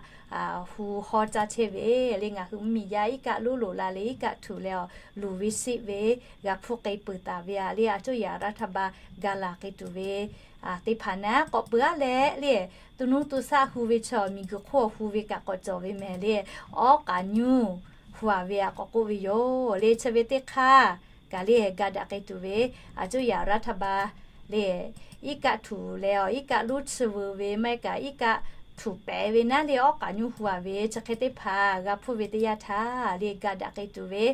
hu hawˇ caˇ chehˇ ve le, ngaˬ hui mvuhˇ miˬ yaˇ iˉ kaˆ luˉ loꞈ la leh iˉ kaˆ htuꞈ leh a, luˬ ve siˆ ve, g'a hpuˇ k'ai peuˬ taˍ ve a le, a coˇ yaꞈ รัฐบาล ga laˬ k'ai tuˬ ve teˇ hpaˍ naˉ. K'awꞈ peuˬ aˉ leh le, to nuˇ to shaˆ hu ve chaw miˬ guiˬ hk'oˆ hu ve kaꞈ k'awꞈ cawˬ ve mehˍ le, awˉ k'aˍ nyuˇ hu a ve a k'awꞈ k'oˆ ve yoˬ le. Chi ve teˇ hk'aˇ kaꞈ le, ga daꞈ k'ai tuˬ ve, a coˇ yaꞈ รัฐบาล le, iˉ kaˆ htuꞈ leh a, iˉ kaˆ luˉ chi veu ve maˇ heˆ kaꞈ iˉ kaˆ htuꞈ pehˍ ve naˉ le, awˉ k'aˍ nyuˇ hu a ve chi hk'e teˇ hpaˍ g'a hpuˇ ve teˇ yanˇ htaˇ le, ga daꞈ k'ai tuˬ ve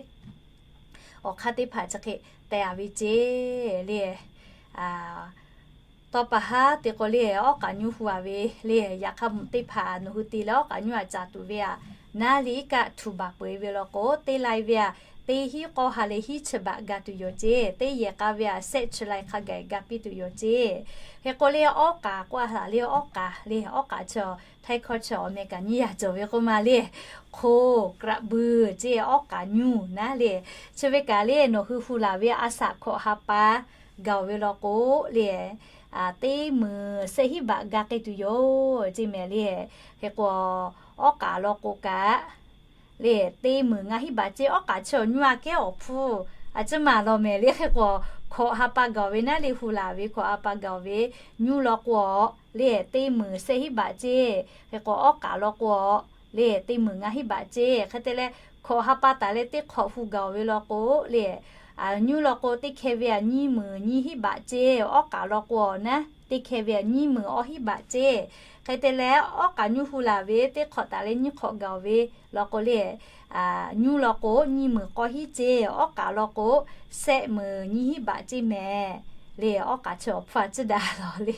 awˬ hk'aˇ teˇ hpaˍ chi hk'e te a ve ceˇ le. Tawˇ pa haˉ te k'o le, awˉ k'aˍ nyuˇ hu a ve le, yaꞈ hk'aˇ mvuhꞈ teˇ hpaˍ nawˬ hui te leh awˉ k'aˍ nyuˇ a caˍ tuˬ ve a, naˉ le iˉ kaˆ htuꞈ baˬ peuˬ e ve law k'o, teˇ lai ve a, teˇ hiˉ k'awˇ ha leh hiˉ chi baꞈ ga tuˬ yoˬ ceˇ. Teˇ yehˬ k'a ve a shehˆ chi lai hk'a gaˬ ga piˇ tuˬ yoˬ ceˇ. Hk'e k'o le, awˉ k'aˍ k'oˆ a haꞈ le, awˉ k'aˍ le, awˉ k'aˍ chaw htaiˇ hkawˇ chaw awˬ meh kaꞈ nyiˇ yaꞈ cawˬ ve k'oˆ ma le, hk'oˆ กระบือ ceˇ, awˉ k'aˍ nyuˇ naˉ le. Chi ve kaꞈ le, nawˬ hui hu laˬ ve a shaꞈ hkawꞈ ha pa gaˬ ve law k'o le, teˇ meunˍ shehˆ hiˉ baꞈ ga k'ai tuˬ yoˬ ceˇ mehˍ le. Hk'e k'o, awˉ k'aˍ law k'o kaꞈ le, teˇ meunˍ ngaˇ hiˉ baꞈ ceˇ, awˉ k'aˍ chi awˬ nyuˇ a kehˉ awˬ hpfuhˇ a ciˉ maˬ law mehˍ le. Hk'e k'o, hkawꞈ ha pa gaˬ ve naˉ le, hu laˬ ve hkawꞈ ha pa gaˬ ve nyuˇ law k'o le, teˇ meunˍ shehˆ hiˉ baꞈ ceˇ. Hk'e k'o, awˉ k'aˍ law k'o le teˇ meunˍ ngaˇ hinˉ baꞈ ceˇ. Hk'e te leh, hkawꞈ ha pa taˍ leh teˇ hk'awꞈ hu gaˬ-oˬ ve law k'o le, nyuˇ law k'o teˇ hkeh ve aꞈ nyiˇ meunˍ nyiˇ hinˉ baꞈ ceˇ. Awˉ k'aꞈ law k'o naˉ, teˇ hkeh ve aꞈ nyiˇ meunˍ awˇ hinˉ baꞈ ceˇ. Hk'e te leh, awˉ k'aꞈ nyuˇ hu laˬ ve teˇ hk'awꞈ taˍ leh nyiˇ hk'awꞈ gaˬ-oˬ ve law k'o le, nyuˇ law k'o nyiˇ meunˍ k'awˇ hinˉ ceˇ. Awˉ k'aꞈ law k'o, sehˆ meunˍ nyiˇ hinˉ baꞈ ceˇ mehˍ. Le awˉ k'aꞈ chi awˬ hpu a ciˉ daꞈ lawˬ le,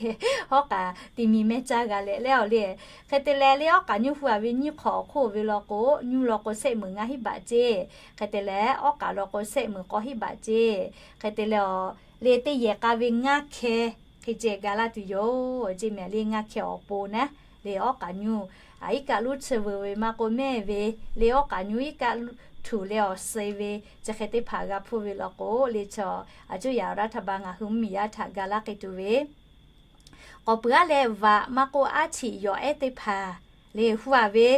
awˉ k'aꞈ ti mi mehˇ caˇ g'a leh leh awˬ le. Hk'e te leh, le awˉ k'aꞈ nyuˇ hu a ve nyiˇ hk'awꞈ awˬ hk'oˆ ve law k'o, nyuˇ law k'o sehˆ meunˍ ngaˇ hinˉ baꞈ ceˇ. Hk'e te leh, awˉ k'aꞈ law k'o sehˆ meunˍ k'awˇ hinˉ baꞈ ceˇ. Hk'e te leh, awˬ le teˇ yehˬ k'a ve ngaˇ hkeh hk'e ceh ga laˇ tuˬ yoˬ ceˇ mehˍ. Le ngaˇ hkeh awˬ pon naˉ, le awˉ k'aꞈ nyuˇ iˉ kaˆ luˉ chi veuˬ ve maˇ k'o mehˇ ve, le awˉ k'aꞈ nyuˇ iˉ kaˆ tuˬ leh awˬ suh ve, chi hk'e teˇ hpaˍ g'a hpuˇ ve law k'o, le chaw aˬ cuˇ yaꞈ raˇ htaˇ ba ngaˬ hui mvuhˇmiˬ yaˇ htaꞈ ga laˇ k'ai tuˬ ve k'awꞈ peuˬ aˉ leh vaꞈ maˇ k'oˆ, aˉ chiꞈ yawˬ ehˉ teˇ hpaˍ le hu a ve,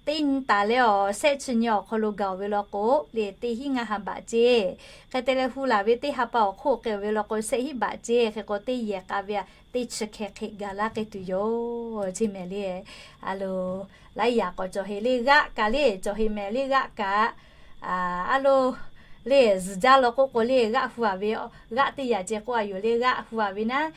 teˇ nyi taˍ leh awˬ sehˆ chi nyi awˬ hk'aw lo gaˬ-oˬ ve law k'o, le teˇ hinˉ ngaˇ ha baꞈ ceˇ. Hk'e te leh, hu laˬ ve teˇ ha pa awˬ hk'oˆ k'ai-oˬ ve law k'o, sehˆ hinˉ baꞈ ceˇ. Hk'e k'o, teˇ yehˬ k'a ve aꞈ teˇ chi hkeh hk'e ga laˇ k'ai tuˬ yoˬ ceˇ mehˍ le. A lo, laiˉ yaꞈ k'awꞈ cawˬ heˍ le g'aˆ kaꞈ le cawˬ heˍ mehˍ le g'aˆ kaꞈ. A lo, le zuhˬ jaˇ law k'oˆ k'o le g'aˆ hu a ve, g'aˆ teˇ yaꞈ ceh k'oˆ a yoˬ le g'aˆ hu a ve naˉ,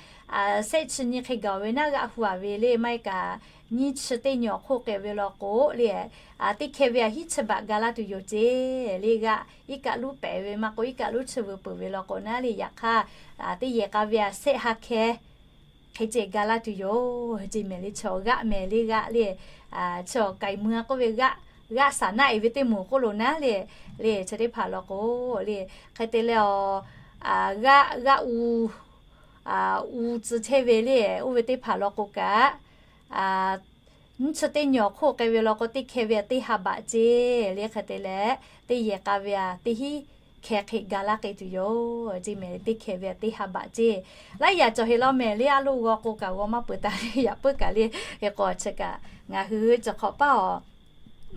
sehˆ chi nyi hk'e gaˬ-oˬ ve naˉ g'aˆ hu a ve le maˇ heˆ kaꞈ, nyiˇ chi teˇ nyi awˬ hk'oˆ k'ai ve law k'o le, teˇ hkeh ve aꞈ hiˉ chi baꞈ ga laˇ tuˬ yoˬ ceˇ. Le g'aˆ iˉ kaˆ luˉ pehꞈ ve maˇ k'o, iˉ kaˆ luˉ chi veuˬ peuˬ ve law k'o naˉ le, yaꞈ hk'aˇ teˇ yehˬ k'a ve aꞈ sehˆ ha hkeh hk'e ceh ga laˇ tuˬ yoˬ ceˇ mehˍ le. Chaw g'aˆ mehˍ le g'aˆ le, chaw k'ai mui a k'oˆ ve g'aˆ, g'aˆ saˍ naˆ e ve teˇ moˍ k'oˆ lo naˉ le, le chi teˇ hpaˍ law k'o le, hk'e te leh awˬ, g'aˆ g'aˆ u, u tcuh chehˇ ve le oˇ ve teˇ hpaˍ law k'o kaꞈ, nyiˇ chi teˇ nyi awˬ hk'oˆ k'ai ve law k'o, teˇ hkeh ve aꞈ teˇ ha baꞈ ceˇ le. Hk'e te leh, teˇ yehˬ k'a ve aꞈ teˇ hinˉ hkeh hk'e ga laˇ k'ai tuˬ yoˬ ceˇ mehˍ. Teˇ hkeh ve aꞈ teˇ ha baꞈ ceˇ. Laiˉ yaꞈ cawˬ heˍ law mehˍ le, a loˇ g'aw k'o kaꞈ g'aw maˇ peuˬ taˍ le, yaꞈ puiˉ kaꞈ le. Hk'e k'o chi kaꞈ ngaˬ hui chi hk'awꞈ paˇ awˬ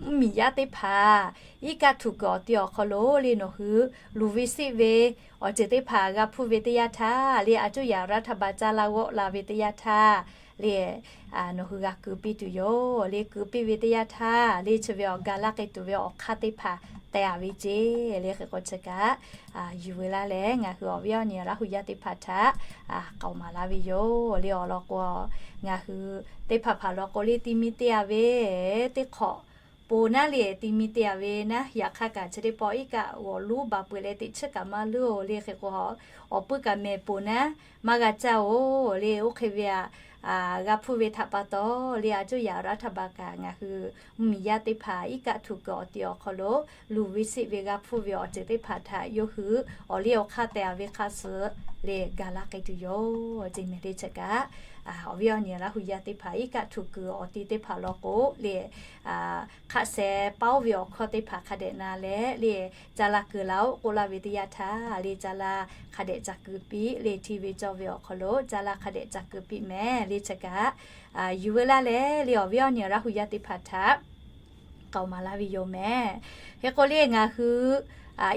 mvuhˇmiˬ yaˇ teˇ hpaˍ iˉ kaˆ htuꞈ kuiˬ awˬ ti awˬ hk'aw lo le nawˬ hui luˬ ve seˆ ve awˬ ceuˬ teˇ hpaˍ g'a hpuˇ ve teˇ yanˇ htaˇ le, aˬ cuˇ yaꞈ raˇ htaˇ ba caˇ laˇ g'awˆ la ve teˇ yanˇ htaˇ le, nawˬ hui g'a keu piˇ tuˬ yoˬ le. Keu piˇ ve teˇ yanˇ htaˇ le chi ve awˬ ga laˇ k'ai tuˬ ve awˬ hk'aˇ teˇ hpaˍ teh a ve ceˇ le. Hk'e k'o chi kaꞈ yuˬ veu laˇ leh ngaˬ hui awˬ viˉ awˬ nyi Laˇ hu yaˇ teˇ hpaˍ htaꞈ k'aoˍ maˍ laˇ ve yoˬ le. Awˬ lawn k'o, ngaˬ hui teˇ hpaˍ hpaˍ lawn k'o le ti mi te a ve teˇ hk'awꞈ po naˉ le ti mi te a ve naˉ, yaꞈ hk'aˇ kaꞈ chi teˇ pawˆ iˉ kaˆ g'awˬ luˉ ba peuˬ leh teꞈ chiˉ kaꞈ maˇ luˉ-oˬ le. Hk'e k'o, awˬ puiˉ kaꞈ mehˍ poˬ naˉ maˇ g'a caˇ-oˬ le. Oˇ hk'e ve aꞈ g'a hpuˇ ve htaꞈ pa taw le, aˬ cuˇ yaꞈ raˇ htaˇ ba kaꞈ ngaˬ hui mvuhˇmiˬ yaˇ teˇ hpaˍ iˉ kaˆ htuꞈ kuiˬ awˬ ti awˬ hk'aw lo luˬ ve seˆ ve g'a hpuˇ ve awˬ ceuˬ teˇ hpaˍ htaꞈ yawˇ hui awˬ liˇ awˬ hk'aˇ teh a ve hk'a suh le ga laˇ k'ai tuˬ yoˬ ceˇ mehˍ le. Chi kaꞈ awˬ viˉ awˬ nyi Laˇ hu yaˇ teˇ hpaˍ iˉ kaˆ htuꞈ kuiˬ awˬ ti teˇ hpaˍ lawn k'o le, hk'aˆ sheh paˉ oˇ ve awˬ hkawˇ teˇ hpaˍ hk'a dehꞈ na leh le, caˇ laˇ keu laˇ-oˆ k'oˆ laˇ ve teˇ yanˇ htaˇ le, caˇ laˇ hk'a dehꞈ ca keu piˇ le. Hteˇ ve cawˇ ve awˬ hk'aw lo caˇ laˇ hk'a dehꞈ ca keu piˇ mehˍ le. Chi kaꞈ yuˬ veu laˇ leh le awˬ viˉ awˬ nyi Laˇ hu yaˇ teˇ hpaˍ htaꞈ k'aoˍ maˍ laˇ ve yoˬ mehˍ. Hk'e k'o le ngaˬ hui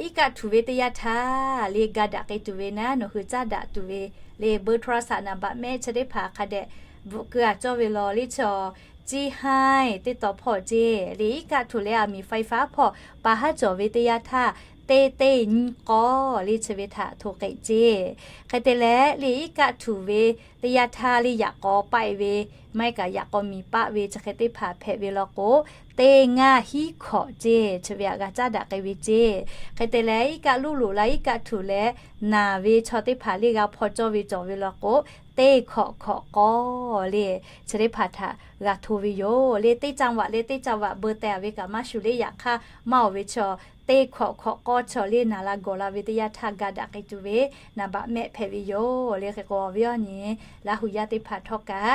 iˉ kaˆ htuꞈ ve teˇ yanˇ htaˇ le ga daꞈ k'ai tuˬ ve naˉ, nawˬ hui caˇ daꞈ tuˬ ve le เบอร์โทรศัพท์ naˍ baꞈ mehˆ chi teˇ hpaˍ hk'a dehꞈ bvuhꞈ keu a cawˇ ve law le chaw, เจ็ดห้า teˇ taw hpawˇ ceˇ le iˉ kaˆ htuꞈ leh aˬ miˍ ไฟฟ้า hpawˇ pa haˉ cawˬ ve teˇ yanˇ htaˇ, teˇ teˇ nyiˇ k'awˇ le chi ve htaꞈ hto k'ai ceˇ. Hk'e te leh le iˉ kaˆ htuꞈ ve teˇ yanˇ htaˇ le yaꞈ k'aw paˆ e ve maˇ heˆ kaꞈ yaꞈ k'aw miˬ paˆ ve chi hk'e teˇ hpaˍ hpehꞈ ve law k'o, teˇ ngaˇ hinˉ hkawꞈ ceˇ chi ve aꞈ g'a caˇ daꞈ k'ai ve ceˇ. Hk'e te leh iˉ kaˆ luˉ loꞈ la iˉ kaˆ htuꞈ leh naˍ ve chaw teˇ hpaˍ le g'a hpaw cawˇ ve cawˬ ve law k'o, teˇ hkawꞈ hkawꞈ k'awˇ le chi teˇ hpaˍ htaꞈ g'a hto ve yoˬ le. Teˇ จังหวัด leh teˇ จังหวัด เบอร์ teh a ve kaꞈ maˇ shuˍ le, yaꞈ hk'aˇ maˇ oˬ ve chaw teˇ hkawꞈ hkawꞈ k'awˇ chaw le naˍ la gawˬ la ve teˇ yanˇ htaˇ ga daꞈ k'ai tuˬ ve naˍ baꞈ mehˆ hpehꞈ ve yoˬ le. Hk'e k'o awˬ viˉ awˬ nyi Laˇ hu yaˇ teˇ hpaˍ htawˇ kaꞈ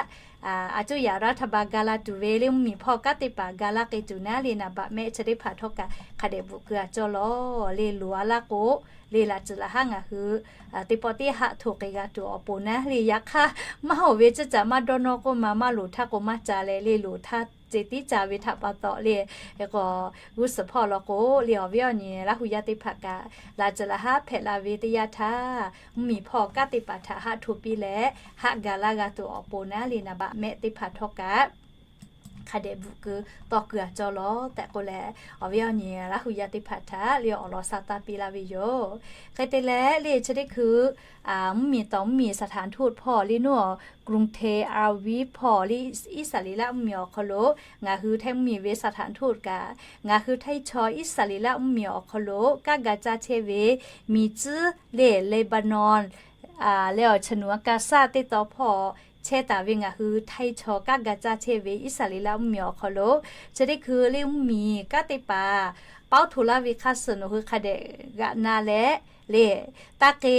aˬ cuˇ yaꞈ raˇ htaˇ ba ga la tuˬ ve le mvuhˇmiˬ hpawˇ kanˉ teˇ hpaˍ ga laˇ k'ai tuˬ naˉ le naˍ baꞈ mehˆ chi teˇ hpaˍ htawˇ kaꞈ hk'a dehꞈ bvuhꞈ keu a cawˇ law le. Loˍ a laˇ k'o le laꞈ cuhˬ laꞈ haˉ ngaˬ hui teˇ pawˆ teˇ haˆ hto k'ai g'a tuˬ awˬ pon naˉ le, yaꞈ hk'aˇ maˇ oˬ ve ceuˬ caꞈ maˇ dawˇ nawˇ k'oˆ ma maˇ loˍ htaˇ k'o maˇ ca leh le loˍ htaˇ ceh tiˉ ca ve htaꞈ pa taw le. Hk'e k'o g'uˇ suhˍ hpawˇ law k'o le awˬ viˉ awˬ nyi Laˇ hu yaˇ teˇ hpaˍ kaꞈ laꞈ cuhˬ laꞈ haˉ hpehꞈ la ve teˇ yanˇ htaˇ mvuhˇmiˬ hpawˇ kanˉ teˇ hpaˍ htaꞈ haˆ hto piˇ leh haˆ ga laˇ g'a tuˬ awˬ pon naˉ le naˍ baꞈ mehˆ teˇ hpaˍ htawˇ kaꞈ hk'a dehꞈ bvuhꞈ keu tawˇ keu a cawˇ lawˬ tehꞈ k'oˆ leh, awˬ viˉ awˬ nyi Laˇ hu yaˇ teˇ hpaˍ htaꞈ le awˬ lawn sha taˇ piˇ laˇ ve yoˬ. Hk'e te leh le chi teˇ hkui mvuhˇmiˬ tawˍ mvuhˇmiˬ สถานทูต hpawˇ le nuˇ awˬ กรุงเทพ อาวิภ hpawˇ le Iˉsaˍreˍlaˆ mvuhˇmiˬ awˬ hk'aw lo ngaˬ hui Htaiˇ mvuhˇmiˬ ve สถานทูต kaꞈ, ngaˬ hui Htaiˇ chaw Iˉsaˍreˍlaˆ mvuhˇmiˬ awˬ hk'aw lo kanˉ ga caˇ chehˇ ve miˬ tcuhˉ le Leˍbaˍnonˍ leh awˬ ฉนวนกาซา teˇ tawn hpawˇ chehˇ taˍ ve ngaˬ hui Htaiˇ chaw kanˉ ga caˇ chehˇ ve Iˉsaˍreˍlaˆ mvuhˇmiˬ awˬ hk'aw lo chi teˇ hkui le mvuhˇmiˬ kanˉ teˇ hpaˍ pawˉ htoꞈ laˇ ve hk'a suh nawˬ hui hk'a dehꞈ g'aꞈ na leh le, taˇ k'e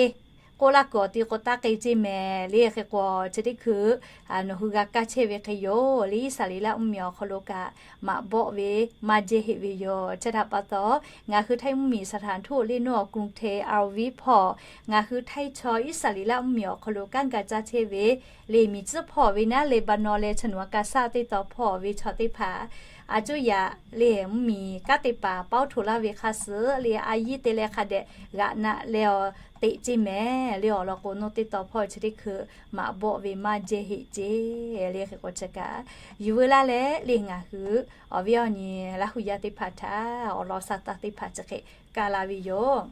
k'oˆ laˇ kuiˬ awˬ ti k'o taˇ k'e ceˇ mehˍ le. Hk'e k'o chi teˇ hkui nawˬ hui g'a kaˇ chehˇ ve hk'e yoˬ le. Iˉsaˍreˍlaˆ mvuhˇmiˬ awˬ hk'aw lo kaꞈ maꞈ bawˆ ve maˇ jehˇ heˆ ve yoˬ. Chi htaꞈ pa taw, ngaˬ hui Htaiˇ mvuhˇmiˬ สถานทูต le nuˇ awˬ กรุงเทพ อาวิภ hpawˇ ngaˬ hui Htaiˇ chaw Iˉsaˍreˍlaˆ mvuhˇmiˬ awˬ hk'aw lo kanˉ ga caˇ chehˇ ve le miˬ tcuhˉ hpawˇ ve naˉ Leˍbaˍnonˍ leh ฉนวนกาซา teˇ tawn hpawˇ ve chaw teˇ hpaˍ a cuˇ yaꞈ le mvuhˇmiˬ kanˉ teˇ hpaˍ pawˉ htoꞈ laˇ ve hk'a suh le a yiˇ te leh hk'a dehꞈ g'aꞈ na leh awˬ teꞈ ceˇ mehˍ le. Awˬ lawn k'o, nawˬ teˇ tawn hpawˇ chi teˇ hkui maꞈ bawˆ ve maˇ jehˇ heˆ ceˇ le. Hk'e k'o chi kaꞈ yuˬ veu laˇ leh le ngaˬ hui awˬ viˉ awˬ nyi Laˇ hu yaˇ teˇ hpaˍ htaꞈ awˬ lawn sha taˇ teˇ hpaˍ chi hk'e kaˇ la ve yoˬ.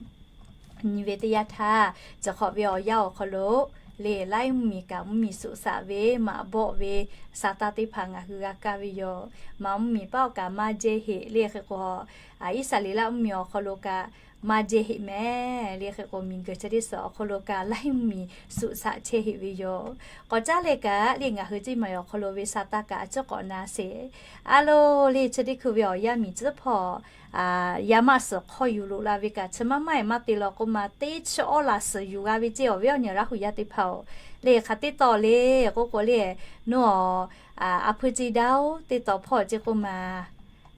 Nyi ve teˇ yanˇ htaˇ, chi hk'awꞈ ve awˬ yanˇ awˬ hk'aw lo le laiˉ mvuhˇmiˬ kaꞈ mvuhˇmiˬ suꞈ shaꞈ ve maꞈ bawˆ ve sha taˇ teˇ hpaˍ ngaˬ hui g'a kaˇ ve yoˬ. Maꞈ mvuhˇmiˬ paˆ awˬ kaꞈ maˇ jehˇ heˆ le. Hk'e k'o, Iˉsaˍreˍlaˆ mvuhˇmiˬ awˬ hk'aw lo kaꞈ maˇ jehˇ heˆ mehˍ le. Hk'e k'o, miˬguiˬ chi teˇ suhˍ awˬ hk'aw lo kaꞈ laiˉ mvuhˇmiˬ suꞈ shaꞈ chehˇ heˆ ve yoˬ. K'awꞈ caˉ leh kaꞈ le ngaˬ hui ceˇ maˬ awˬ hk'aw lo ve sha taˇ kaꞈ a ciˉ k'awꞈ na sheˍ. A lo le chi teˇ hkui ve awˬ yanˇ miˬ tcuhˉ hpawˇ yaˇ maˆ suhˍ hk'awˇ yuˬ loꞈ la ve kaꞈ chi maˇ maˇ e maˇ te law k'oˆ ma teˇ chi awˇ laˬ suhˍ yuˬ g'a ve ceˇ. Awˬ viˉ awˬ nyi Laˇ hu yaˇ teˇ hpaˍ-oˬ, le hk'aˬ teˇ tawn le k'oˆ k'o le, nawˬ a hpui ceˇ daˇ-oˬ, teˇ tawn hpawˇ ceˇ k'oˆ ma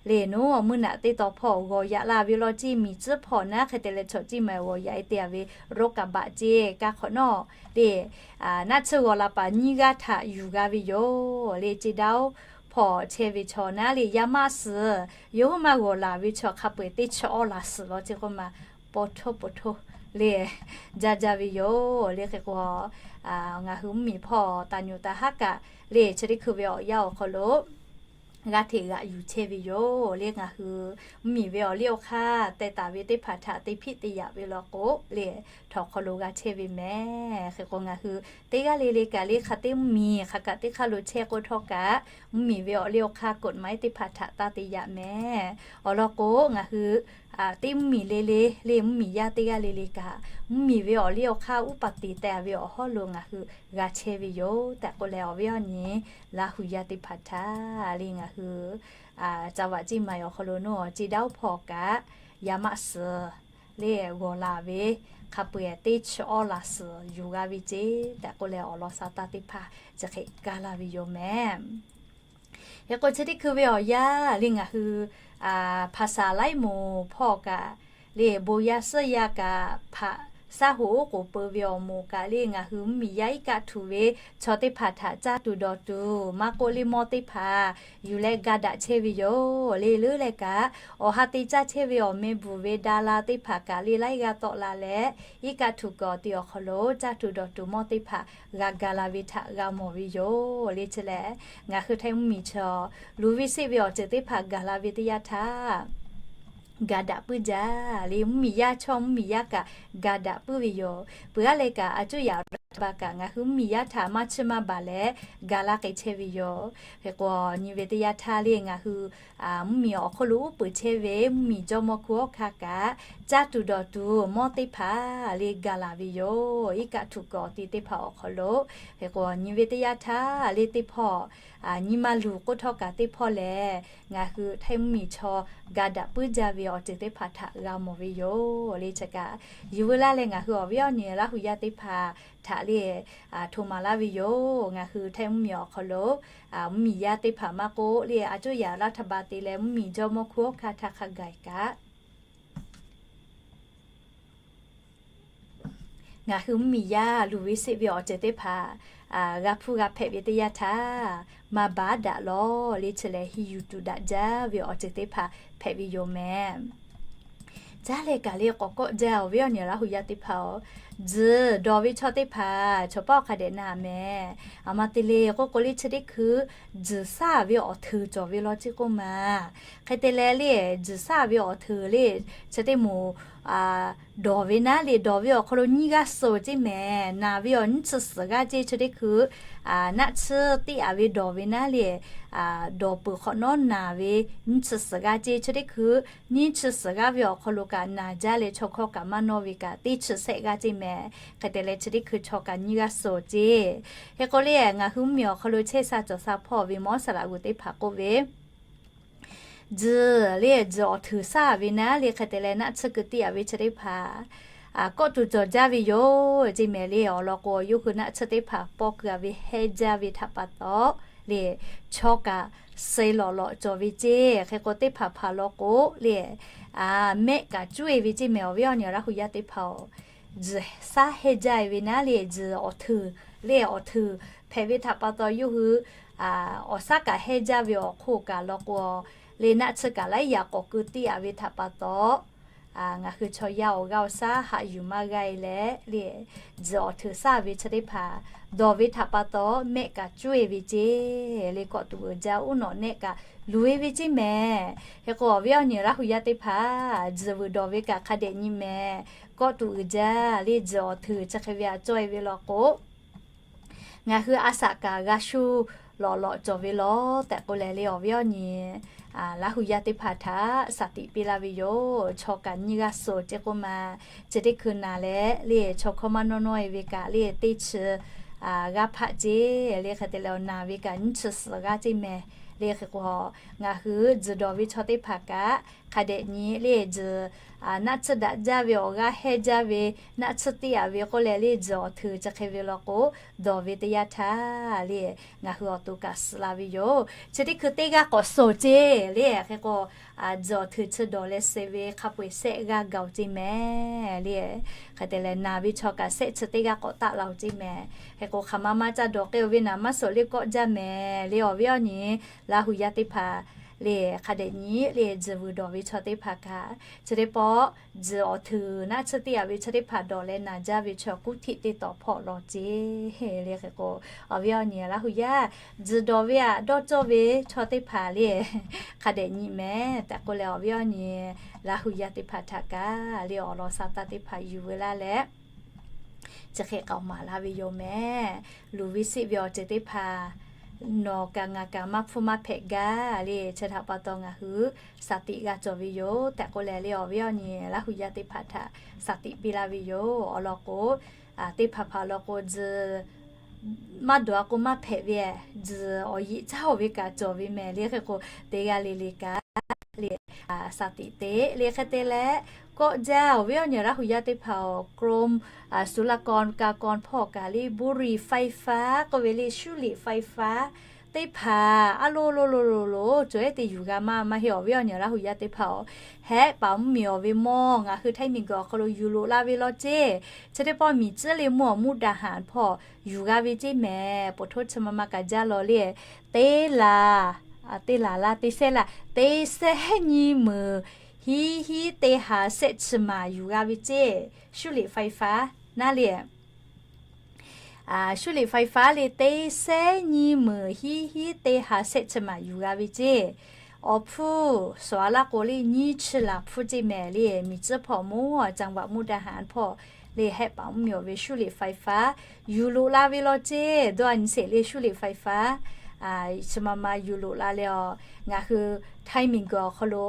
le nawˬ mvuhˇ naꞈ teˇ tawn hpawˇ g'awˬ yaꞈ la ve law ceˇ. Miˬ tcuhˉ hpawˇ naˉ hk'e te leh chaw ceˇ maˬ g'awˬ yaꞈ e te a ve รถกระบะ ceˇ kaˇ hk'awꞈ nawˉ le, naˆ tsuhˇ g'awˬ la paˍ nyiˇ g'aˇ htaꞈ yuˬ g'a ve yoˬ le. Ceˇ daˇ-oˬ, hpawˇ chehˇ ve chaw naˉ le yaˇ maˆ suhˍ yawˇ huiˉ maˇ g'awˬ laˬ ve chaw hk'a peu-eˬ teˇ chi awˇ laˬ suhˍ law ceˇ k'oˆ ma, paw htoˇ paw htoˇ le jaˇ jaˇ ve yoˬ le. Hk'e k'o, ngaˬ hui mvuhˇmiˬ hpawˇ taˍ nyoˍ taˍ haˉ kaꞈ le chi teˇ hkui ve awˬ yanˇ awˬ hk'aw lo g'a hteꞈ g'aꞈ yuˬ chehˇ ve yoˬ le. Ngaˬ hui mvuhˇmiˬ ve awˬ liˇ awˬ hk'aˇ teh taˍ ve teˇ hpaˍ htaꞈ te hpiˆ te yaꞈ ve law k'o le, htawnˍ hk'aw lo g'a chehˇ ve mehˍ. Hk'e k'o, ngaˬ hui teˇ g'aˇ le le kaꞈ le hk'aˬ teˇ mvuhˇmiˬ hk'aˬ kaꞈ teˇ hk'aˇ lo chehˇ k'oˆ htawˇ kaꞈ, mvuhˇmiˬ ve awˬ liˇ awˬ hk'aˇ กฎหมาย teˇ hpaˍ htaꞈ taˇ te yaꞈ mehˍ. Awˬ lawn k'o, ngaˬ hui teˇ mvuhˇmiˬ le le le mvuhˇmiˬ yaˇ teˇ g'aˇ le le kaꞈ, mvuhˇmiˬ ve awˬ liˇ awˬ hk'aˇ uˉ paˍ te teh ve awˬ hawˉ lo ngaˬ hui g'a chehˇ ve yoˬ tehꞈ k'oˆ leh, awˬ viˉ awˬ nyi Laˇ hu yaˇ teˇ hpaˍ htaꞈ le ngaˬ hui caˇ vaꞈ ceˇ maˬ awˬ hk'aw lo nawˬ ceˇ daˇ-oˬ, hpawˇ kaꞈ yaˇ maˆ suhˍ le g'awˬ laˬ ve hk'a peu-eˬ teˇ chi awˇ laˬ suhˍ yuˬ g'a ve ceˇ tehꞈ k'oˆ leh, awˬ lawn sha taˇ teˇ hpaˍ chi hk'e kaˇ la ve yoˬ mehˍ. Hk'e k'o, chi teˇ hkui ve awˬ yanˇ le ngaˬ hui hpaˍ saˍ laiˉ moˍ hpawˇ kaꞈ le bon yaˇ suhˉ yaˇ kaꞈ hpaˍ saˉ hoꞈ oˉ k'oˍ peu ve awˬ moˍ kaꞈ le ngaˬ hui mvuhˇmiˬ yaˇ iˉ kaˆ htuꞈ ve chaw teˇ hpaˍ htaꞈ caˇ tuˬ dawˬ tuˬ maˇ k'oˆ le mawˇ teˇ hpaˍ yuˬ leh ga daꞈ chehˇ ve yoˬ le. Leuˉ leh kaꞈ, awˬ ha te caˇ chehˇ ve awˬ meh bvuhˬ ve daˍ la teˇ hpaˍ kaꞈ le laiˉ g'aˇ tawˆ la leh, iˉ kaˆ htuꞈ kuiˬ awˬ ti awˬ hk'aw lo caˇ tuˬ dawˬ tuˬ mawˇ teˇ hpaˍ g'a ga la ve htaꞈ g'a mawˬ ve yoˬ le. Chi lehˬ, ngaˬ hui Htaiˇ mvuhˇmiˬ chaw luˬ ve seˆ ve awˬ ceuˬ teˇ hpaˍ gaˬ la ve teˇ yanˇ htaˇ, ga daꞈ puiˉ jaˇ le. Mvuhˇmiˬ yaˇ chawˇ mvuhˇmiˬ yaˇ kaꞈ ga daꞈ puiˉ ve yoˬ. Peuˬ aˉ leh kaꞈ, a cuˇ yaꞈ awˬ hk'aˇ ba kaꞈ ngaˬ hui mvuhˇmiˬ yaˇ htaꞈ maˇ chiˇ maˇ baˬ leh ga laˇ k'ai chehˇ ve yoˬ. Hk'e k'o, nyi ve teˇ yanˇ htaˇ le ngaˬ hui mvuhˇmiˬ awˬ hk'oˆ lo uˉ peunˍ chehˇ ve mvuhˇmiˬ jawˇmawˇ hkui awˬ hk'aˇ kaꞈ caˇ tuˬ dawˬ tuˬ mawˇ teˇ hpaˍ le ga laˬ ve yoˬ. Iˉ kaˆ htuꞈ kuiˬ awˬ ti teˇ hpaˍ awˬ hk'aw lo, hk'e k'o, nyi ve teˇ yanˇ htaˇ le teˇ hpawˇ nyi ma luˬ k'oˆ htawˇ kaꞈ teˇ hpawˇ lehˬ, ngaˬ hui Htaiˇ mvuhˇmiˬ chaw ga daꞈ puiˉ jaˇ ve awˬ ceuˬ teˇ hpaˍ htaꞈ g'a mawˬ ve yoˬ le. Chi kaꞈ yuˬ veu laˇ leh ngaˬ hui awˬ viˉ awˬ nyi Laˇ hu yaˇ teˇ hpaˍ htaꞈ le hto maˍ laˇ ve yoˬ. Ngaˬ hui Htaiˇ mvuhˇmiˬ awˬ hk'aw lo mvuhˇmiˬ yaˇ teˇ hpaˍ maˇ k'oˆ le, a cuˇ yaꞈ รัฐบาล te leh mvuhˇmiˬ jawˇmawˇ hkui awˬ hk'aˇ htaˇ hk'a gaˬ kaꞈ ngaˬ hui mvuhˇmiˬ yaˇ luˬ ve seˆ ve awˬ ceuˬ teˇ hpaˍ g'a hpuˇ g'a hpehꞈ ve teˇ yanˇ htaˇ, maˇ baˬ daꞈ lawˬ le. Chi lehˬ, henˇ yuˬ tuˬ daꞈ jaˇ ve awˬ ceuˬ teˇ hpaˍ hpehꞈ ve yoˬ mehˍ. Caˇ leh kaꞈ le k'awꞈ kawˆ jaˇ, awˬ viˉ awˬ nyi Laˇ hu yaˇ teˇ hpaˍ-oˬ, tzuhˬ dawˬ ve chaw teˇ hpaˍ chaw paˉ awˬ hk'a dehꞈ na mehˍ. A ma te le k'oˆ k'o le, chi teˇ hkui tzuhˬ saˇ ve awˬ hteuˍ cawˬ ve law ceˇ k'oˆ ma. Hk'e te leh le, tzuhˬ saˇ ve awˬ hteuˍ le, chi teˇ moˍ dawˬ ve naˉ le, dawˬ ve awˬ hk'aw lo nyiˇ g'aˇ suh ceˇ mehˍ. Naˬ ve awˬ nyiˇ chi suhˍ g'aˇ ceˇ, chi teˇ hkui naˆ tsuhˇ teˇ aꞈ ve dawˬ ve naˉ le, dawˬ peuˬ hk'awꞈ nawˉ naˬ ve nyiˇ chi suhˍ g'aˇ ceˇ, chi teˇ hkui nyiˇ chi suhˍ g'aˇ ve awˬ hk'aw lo kaꞈ naˬ jaˇ leh chaw hkawˇ kaꞈ maˇ nawˇ ve kaꞈ teˇ chi sehˆ g'aˇ ceˇ mehˍ. Hk'e te leh chi teˇ hkui chaw kaꞈ nyiˇ g'aˇ suh ceˇ. Hk'e k'o le, ngaˬ hui mvuhˇmiˬ awˬ hk'aw lo chehˇ sha cawˬ sha hpawˇ ve mawˇ saˍ laꞈ g'uˬ teˇ hpaˍ k'oˆ ve, tzuhˬ le, tzuhˬ awˬ hteuˍ saˇ ve naˉ le, hk'e te leh naˆ tsuhˇ keu teˇ aꞈ ve chi teˇ hpaˍ kawˆ tuˬ cawˬ jaˇ ve yoˬ ceˇ mehˍ le. Awˬ lawn k'o, yawˇ hui naˆ tsuhˇ teˇ hpaˍ pawˇ keu a ve hehnˇ jaˇ ve htaꞈ pa taw le, chaw kaꞈ suh lawꞈ lawꞈ cawˬ ve ceˇ. Hk'e k'o teˇ hpaˍ hpaˍ lawn k'o le, mehˆ kaꞈ cuˇ e ve ceˇ mehˍ. Awˬ viˉ awˬ nyi Laˇ hu yaˇ teˇ hpaˍ-oˬ, tzuhˬ saˉ hehnˇ jaˇ ve naˉ le, tzuhˬ awˬ hteuˍ le, awˬ hteuˍ hpehꞈ ve htaꞈ pa taw yawˇ hui awˬ saˉ kaꞈ hehnˇ jaˇ ve awˬ hk'oˆ kaꞈ lawn k'o, le naˆ tsuhˇ kaꞈ laiˉ yaꞈ k'awꞈ keu teˇ aꞈ ve htaꞈ pa taw, ngaˬ hui chaw yaˇ awˬ g'aˇ awˬ shaˉ haꞈ yuˬ maˇ g'a e leh le, tzuhˬ awˬ hteuˍ saˇ ve chi teˇ hpaˍ dawˬ ve htaꞈ pa taw mehˆ kaꞈ cuˇ e ve ceˇ. Le kawˆ tuˬ uiˍ jaˇ, uˉ nawꞈ nehˆ kaꞈ luˬ e ve ceˇ mehˍ. Hk'e k'o awˬ viˉ awˬ nyi Laˇ hu yaˇ teˇ hpaˍ tzuhˬ vuiˬ dawˬ ve kaꞈ hk'a dehꞈ nyi mehˍ. Kawˆ tuˬ uiˍ jaˇ le, tzuhˬ awˬ hteuˍ chi hk'e ve aꞈ cawˇ e ve law k'o, ngaˬ hui a shaꞈ kaꞈ g'a shuˇ lawꞈ lawꞈ cawˬ ve law tehꞈ k'oˆ leh le, awˬ viˉ awˬ nyi Laˇ hu yaˇ teˇ hpaˍ htaꞈ shaˍ tiꞈ piˇ laˇ ve yoˬ. Chaw kaꞈ nyiˇ g'aˇ suh ceˇ k'oˆ ma. Chi teˇ hkui naˬ leh le, chaw hkawˇ maˇ nawˇ nawˇ e ve kaꞈ le, teˇ chi g'aˇ hpaˆ ceˇ le. Hk'e te leh awˬ naˬ ve kaꞈ nyiˇ chi suhˍ g'aˇ ceˇ mehˍ le. Hk'e k'o, ngaˬ hui tzuhˬ dawˬ ve chaw teˇ hpaˍ kaꞈ hk'a dehꞈ nyi le, tzuhˬ naˆ tsuhˇ daꞈ jaˇ ve awˬ g'aˇ hehnˇ jaˇ ve, naˆ tsuhˇ teˇ aꞈ ve k'oˆ leh le, tzuhˬ awˬ hteuˍ chi hk'e ve law k'o, dawˬ ve teˇ yanˇ htaˇ le, ngaˬ hui awˬ to kaꞈ suh la ve yoˬ. Chi teˇ hkui teˇ g'aˇ k'awꞈ suh ceˇ le. Hk'e k'o, tzuhˬ awˬ hteuˍ chi dawˬ leh suh ve hk'a peu-eˬ sehˆ g'aˇ gaˬ-oˬ ceˇ mehˍ le. Hk'e te leh naˬ ve chaw kaꞈ sehˆ chi teˇ g'aˇ k'awꞈ taˆ la-oˬ ceˇ mehˍ. Hk'e k'o hk'aˬ ma ma ca dawˬ k'ai-oˬ ve naˍ maˇ suhˍ le, kawˆ jaˇ mehˍ le. Awˬ viˉ awˬ nyi Laˇ hu yaˇ teˇ hpaˍ le, hk'a dehꞈ nyi le, tzuhˬ vuiˬ dawˬ ve chaw teˇ hpaˍ kaꞈ chi teˇ pawˆ tzuhˬ awˬ hteuˍ naˆ tsuhˇ teˇ aꞈ ve chaw teˇ hpaˍ dawˬ leh naˬ jaˇ ve chaw kuˇ htiˆ teˇ tawˍ hpawˇ law ceˇ le. Hk'e k'o, awˬ viˉ awˬ nyi Laˇ hu yaˇ tzuhˬ dawˬ ve aꞈ dawˇ cawˇ ve chaw teˇ hpaˍ le, hk'a dehꞈ nyi mehˍ tehꞈ k'oˆ leh, awˬ viˉ awˬ nyi Laˇ hu yaˇ teˇ hpaˍ htaꞈ kaꞈ le, awˬ lawn sa taˇ teˇ hpaˍ yuˬ veu laˇ leh, chi hk'e k'aoˍ maˍ laˇ ve yoˬ mehˍ. Luˬ ve seˆ ve awˬ ceuˬ teˇ hpaˍ nawˬ kaꞈ ngaˬ kaꞈ maˇ hpfuhˇ maˇ hpehꞈ gaˇ le. Chi htaꞈ pa taw ngaˬ hui shaˍ tiꞈ g'a cawˬ ve yoˬ tehꞈ k'oˆ leh le, awˬ viˉ awˬ nyi Laˇ hu yaˇ teˇ hpaˍ htaꞈ shaˍ tiꞈ piˇ laˇ ve yoˬ. Awˬ lawn k'o, teˇ hpaˍ hpaˍ lawn k'o, tzuhˬ maˇ dawˬ a k'o maˇ hpehꞈ ve, tzuhˬ awˬ yeꞈ caˉ-oˬ ve kaꞈ cawˬ ve mehˍ le. Hk'e k'o, teˇ g'aˇ le le kaꞈ le, shaˍ tiꞈ te le. Hk'e te leh, kawˆ jaˇ, awˬ viˉ awˬ nyi Laˇ hu yaˇ teˇ hpaˍ-oˬ, กรมศุลกากร hpawˇ kaꞈ le บุหรี่ไฟฟ้า k'oˆ ve le, shuˉ liꞈ ไฟฟ้า teˇ hpaˍ a lo lo lo lo lo cawˬ ehˉ te yuˬ g'a maˇ maˇ heˆ. Awˬ viˉ awˬ nyi Laˇ hu yaˇ teˇ hpaˍ-oˬ, hehˆ paˍ mvuhˇmiˬ awˬ ve mawˇ ngaˬ hui Htaiˇ miˬguiˬ awˬ hk'aw lo yuˬ loꞈ la ve law ceˇ. Chi teˇ pawˆ miˬ tcuhˉ le mvuhˇ awˬ มุกดาหาร hpawˇ yuˬ g'a ve ceˇ mehˍ. Poˬ htoˇ chi ma ma kaꞈ jaˇ law le, teˇ laˬ, teˇ laˬ laˇ teˇ sehˉ laˇ, teˇ sehˉ nyiˇ meunˍ hiˉ hiˉ teˇ ha sehˆ chi maˍ yuˬ g'a ve ceˇ. Shuˉ liꞈ ไฟฟ้า naˉ le, shuˉ liꞈ ไฟฟ้า le teˇ sehˉ nyiˇ meunˍ hiˉ hiˉ teˇ ha sehˆ chi maˍ yuˬ g'a ve ceˇ. Awˬ hpfuhˇ shawˍ a laˇ k'o le nyiˇ chi laˬ hpfuhˇ ceˇ mehˍ le. Miˬ tcuhˉ hpawˇ mvuhˇ จังหวัดมุกดาหาร hpawˇ le, hehˆ paˍ mvuhˇmiˬ awˬ ve shuˉ liꞈ ไฟฟ้า yuˬ loꞈ la ve law ceˇ. Dawˇ a nyi sheˍ le shuˉ liꞈ ไฟฟ้า chi ma ma yuˬ loꞈ la leh, ngaˬ hui Htaiˇ miˬguiˬ awˬ hk'aw lo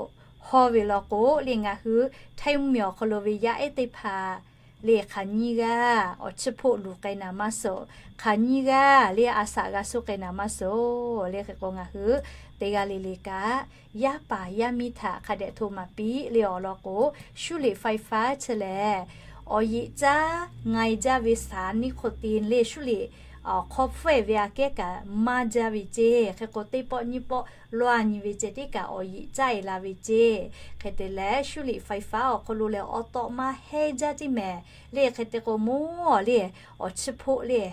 hawˇ ve law k'o le, ngaˬ hui Htaiˇ mvuhˇmiˬ awˬ hk'aw lo ve yaˇ ehˉ teˇ hpaˍ le hk'aˬ nyiˇ g'aˇ awˬ chiˇ hpoˆ luˬ k'ai naˍ maˇ suhˍ, hk'aˬ nyiˇ g'aˇ le a shaꞈ g'a suh k'ai naˍ maˇ suhˍ le. Hk'e k'o ngaˬ hui teˇ g'aˇ le le kaꞈ yaˇ paˍ yaˇ miˇ htaꞈ hk'a dehꞈ hto maˍ piˇ le. Awˬ lawn k'o, shuˉ liꞈ ไฟฟ้า chi lehˬ, awˬ yeꞈ caˉ nga e jaˇ ve สารนิโคติน le shuˉ liꞈ awˬ hk'aw hpfuhˇ e ve aꞈ kehˉ kaꞈ maˇ jaˇ ve ceˇ. Hk'e k'o teˇ pawˆ nyiˇ pawˆ lawˇ a nyi ve ceh tiˉ kaꞈ awˬ yeꞈ caˉ e la ve ceˇ. Hk'e te leh shuˉ liꞈ ไฟฟ้า awˬ hk'aw lo lehˬ awˬ tawˆ maˇ hehnˇ jaˇ ceˇ mehˍ le. Hk'e te k'o mawˇ le, awˬ chiˇ hpoˆ le,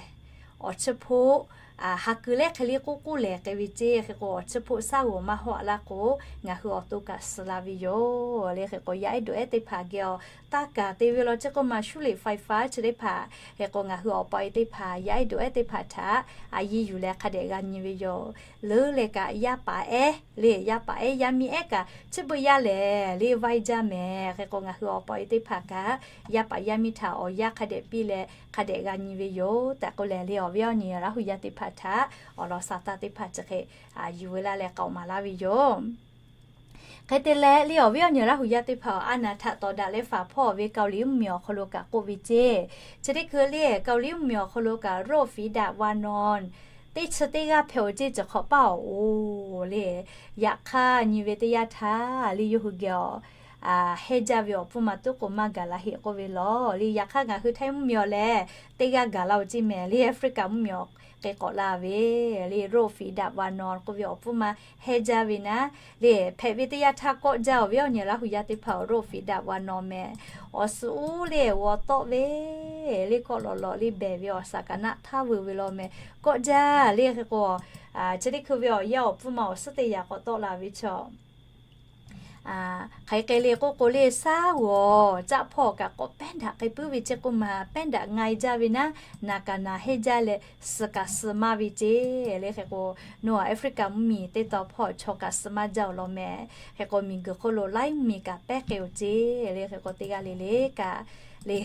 awˬ chiˇ hpoˆ ha kuiˬ lehˬ hk'e le k'oˆ k'oˆ lehˬ k'e ve ceˇ. Hk'e k'o, awˬ chi hpoˆ saˉ g'awˬ maˇ hawˆ laˇ k'o, ngaˬ hui awˬ to kaꞈ suh la ve yoˬ le. Hk'e k'o, yaˇ ehˉ dawꞈ ehˉ teˇ hpaˍ geh awˬ taˇ kaˍ te ve law ceˇ k'oˆ ma shuˉ liꞈ faiˍ faˉ chi teˇ hpaˍ. Hk'e k'o, ngaˬ hui awˬ pa e teˇ hpaˍ yaˇ ehˉ dawꞈ ehˉ teˇ hpaˍ htaꞈ a yiˇ yuˬ leh hk'a dehꞈ g'a nyi ve yoˬ. Leuˉ leh kaꞈ yaˇ paˍ ehˉ le, yaˇ paˍ ehˉ yaˇ miˇ ehˉ kaꞈ chi beuꞈ yaˇ lehˬ le vaiˇ jaˇ mehˍ. Hk'e k'o, ngaˬ hui awˬ pa e teˇ hpaˍ kaꞈ yaˇ paˍ yaˇ miˇ htaꞈ awˬ yanˇ hk'a dehꞈ piˇ leh hk'a dehꞈ g'a nyi ve yoˬ tehꞈ k'oˆ leh le, awˬ viˉ awˬ nyi Laˇ hu yaˇ teˇ hpaˍ htaꞈ awˬ lawn sa taˇ teˇ hpaˍ chi hk'e yuˬ veu laˇ leh k'aoˍ maˍ laˇ ve yoˬ. Hk'e te leh le, awˬ viˉ awˬ nyi Laˇ hu yaˇ teˇ hpaˍ, a naˍ htaꞈ tawˍ daꞈ leh faˍ hpawˇ ve Kaoˍliˍ mvuhˇmiˬ awˬ hk'aw lo kaꞈ k'oˆ ve ceˇ. Chi teˇ hkui le Kaoˍliˍ mvuhˇmiˬ awˬ hk'aw lo kaꞈ roˆ fiˍ daꞈ va naw teˇ chi teˇ g'aˇ hpehꞈ-oˬ ceˇ, chi hk'awꞈ paˇ-oˬ le. Yaꞈ hk'aˇ, nyi ve teˇ yanˇ htaˇ le, yawˇ hui geh awˬ hehnˇ jaˇ ve awˬ pfuhˇ ma tuˉ k'o maˇ gaˬ la heˆ k'oˆ ve lawˬ le. Yaꞈ hk'aˇ, ngaˬ hui Htaiˇ mvuhˇmiˬ awˬ lehˬ teˇ g'aˇ gaˬ la-oˬ ceˇ mehˍ le. Africa mvuhˇmiˬ awˬ k'e k'awꞈ la ve le, roˆ fiˍ daꞈ va naw k'oˆ ve awˬ pfuhˇ ma hehnˇ jaˇ ve naˉ le, hpehꞈ ve teˇ yanˇ htaˇ kawˆ jaˇ, awˬ viˉ awˬ nyi Laˇ hu yaˇ teˇ hpaˍ, roˆ fiˍ daꞈ va naw mehˍ. Awˬ suhˍ uˉ le g'aw tawˆ ve le, kawˆ lawꞈ lawꞈ le behˬ ve awˬ saˍ kaꞈ naˆ htaˇ veu ve law mehˍ. Kawˆ jaˇ le. Hk'e k'o, chi teˇ hkui ve awˬ yanˇ awˬ pfuhˇ ma awˬ suhˉ teˇ yaꞈ k'awꞈ tawˆ la ve chaw hk'aˬ hk'e le k'oˆ k'o le, saˉ g'awˬ caˆ hpawˇ kaꞈ k'awꞈ pehˉ daꞈ k'ai puiˉ ve ceˇ k'oˆ ma, pehˉ daꞈ nga-e jaˇ ve naˉ, naˍ kaꞈ naˍ hehnˇ jaˇ leh, suh kaꞈ suh maˇ ve ceˇ le. Hk'e k'o, nawˬ Africa mvuhˇmiˬ teˇ tawn hpawˇ chaw kaꞈ suh maˇ jaˇ-oˬ law mehˍ. Hk'e k'o, miˬguiˬ hk'oˆ lo laiˉ mvuhˇmiˬ kaꞈ pehˉ k'ai-oˬ ceˇ le. Hk'e k'o, teˇ g'aˇ le le kaꞈ le,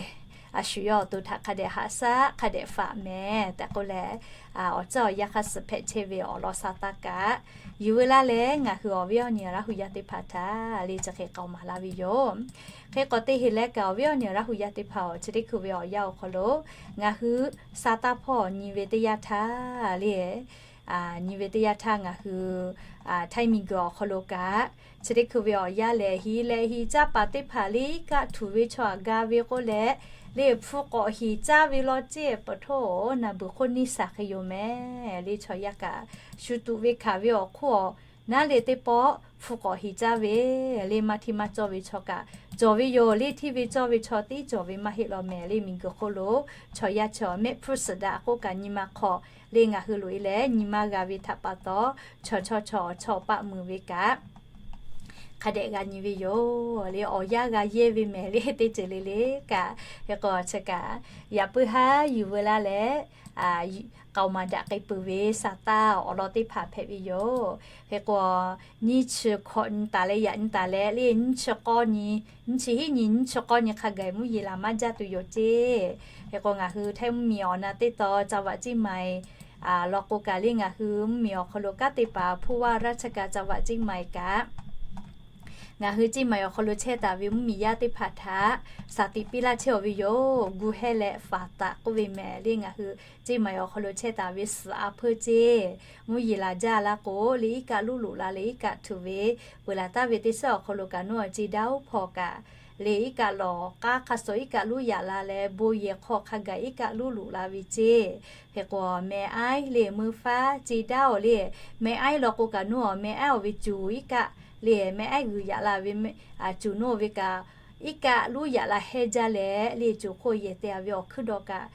a shu yawˇ awˬ to htaꞈ hk'a dehꞈ haꞈ shaˉ hk'a dehꞈ faꞈ mehˍ tehꞈ k'oˆ leh, awˬ ceuˬ awˬ yanˇ hk'aˇ suh hpehꞈ chehˇ ve awˬ lawn sa taˇ kaꞈ yuˬ veu laˇ leh, ngaˬ hui awˬ viˉ awˬ nyi Laˇ hu yaˇ teˇ hpaˍ htaꞈ le chi hk'e k'aoˍ maˍ laˇ ve yoˬ. Hk'e k'awꞈ te heˍ leh kaꞈ, awˬ viˉ awˬ nyi Laˇ hu yaˇ teˇ hpaˍ-oˬ, chi teˇ hkui ve awˬ yanˇ awˬ hk'aw lo ngaˬ hui sa taˇ hpawˇ nyi ve teˇ yanˇ htaˇ le, nyi ve teˇ yanˇ htaˇ ngaˬ hui Htaiˇ miˬguiˬ awˬ hk'aw lo kaꞈ, chi teˇ hkui ve awˬ yanˇ lehˬ, hiˍ leh hiˍ caˇ paˍ teˇ hpaˍ le iˉ kaˆ htuꞈ ve chaw aꞈ ga ve k'oˆ leh, le hpu k'awꞈ hiˍ caˇ ve law ceˇ, pa htoˇ naˬ beuˬ hk'oˆ neˇ saˍ hk'e yoˬ mehˍ. Le chaw yaˇ kaꞈ shu tuꞈ ve hkanˍ ve awˬ hk'oˆ awˬ naˉ le teˇ pawˆ hpu k'awꞈ hiˍ caˇ ve le, maˇ hteˇ maˇ cawˇ ve chaw kaꞈ cawˬ ve yoˬ. Le hteˇ ve cawˇ ve chaw tiˉ cawˬ ve maˇ heˆ law mehˍ. Le miˬguiˬ hk'oˆ lo chaw yaˇ chaw mehˆ hpfuhˇ suhˍ daꞈ k'oˆ kaꞈ nyi ma hk'aw, le ngaˬ hui loꞈ e leh nyi maˇ g'a ve htaꞈ pa taw, chaw chaw chaw chaw paˆ mui ve kaꞈ hk'a dehꞈ g'a nyi ve yoˬ. Le awˬ yanˇ g'a yehˇ ve mehˍ le, teˇ ceuˬ le le kaꞈ. Hk'e k'o, chi kaꞈ yaꞈ puiˉ haˉ yuˬ veu laˇ leh, k'aoˍ maˍ daꞈ k'ai peuˬ ve sa taˇ awˬ lawn teˇ hpaˍ hpehꞈ ve yoˬ. Hk'e k'o, nyiˇ chi hkawꞈ nyi taˍ leh yaꞈ nyi taˍ leh le, nyiˇ chi k'awˇ nyi, nyiˇ chi hiˉ nyi, nyiˇ chi k'awˇ nyi hk'a gaˬ mvuhˇ yeˬ laˬ maˇ jaˇ tuˬ yoˬ ceˇ. Hk'e k'o, ngaˬ hui Htaiˇ mvuhˇmiˬ awˬ na teˇ tawn จังหวัดเชียงใหม่ law k'o kaꞈ le, ngaˬ hui mvuhˇmiˬ awˬ hk'aw lo kanˉ te paˍ ผู้ว่าราชการจังหวัดเชียงใหม่ kaꞈ ngaˬ hui Chiang Mai awˬ hk'aw lo chehˇ taˍ ve mvuhˇmiˬ yaˇ teˇ hpaˍ htaꞈ saˍ tiꞈ piˇ laˇ chehˇ-oˬ ve yoˬ. Gu hehˇ leh faˍ taˍ k'oˆ ve mehˍ le. Ngaˬ hui Chiang Mai awˬ hk'aw lo chehˇ taˍ ve suhˍ a hpeuˇ ceˇ, mvuhˇ yeˬ laˬ jaˇ la k'o le, iˉ kaˆ luˉ loꞈ la leh iˉ kaˆ htuꞈ ve peuˬ laˬ taˍ ve teˇ suhˉ awˬ hk'aw lo kaꞈ nawˬ a ceˇ daˇ oˉ hpawˇ kaꞈ le, iˉ kaˆ lawˬ k'aˉ hk'a suh iˉ kaˆ luˉ yaꞈ la leh bon yehˬ hk'aw hk'a gaˬ iˉ kaˆ luˉ loꞈ la ve ceˇ. Hk'e k'o, meh aiˉ le meuˇ faˉ ceˇ daˇ-oˬ le, meh aiˉ law k'o kaꞈ nawˬ a meh aiˉ awˬ ve cuˬ iˉ kaˆ le, meh aiˉ g'uiˬ yaꞈ la ve cuˬ nawˬ ve kaꞈ iˉ kaˆ luˉ yaꞈ la hehˇ jaˇ leh le, cuˬ hk'oˆ yehˬ te a ve awˬ hkuiˉ dawˇ kaꞈ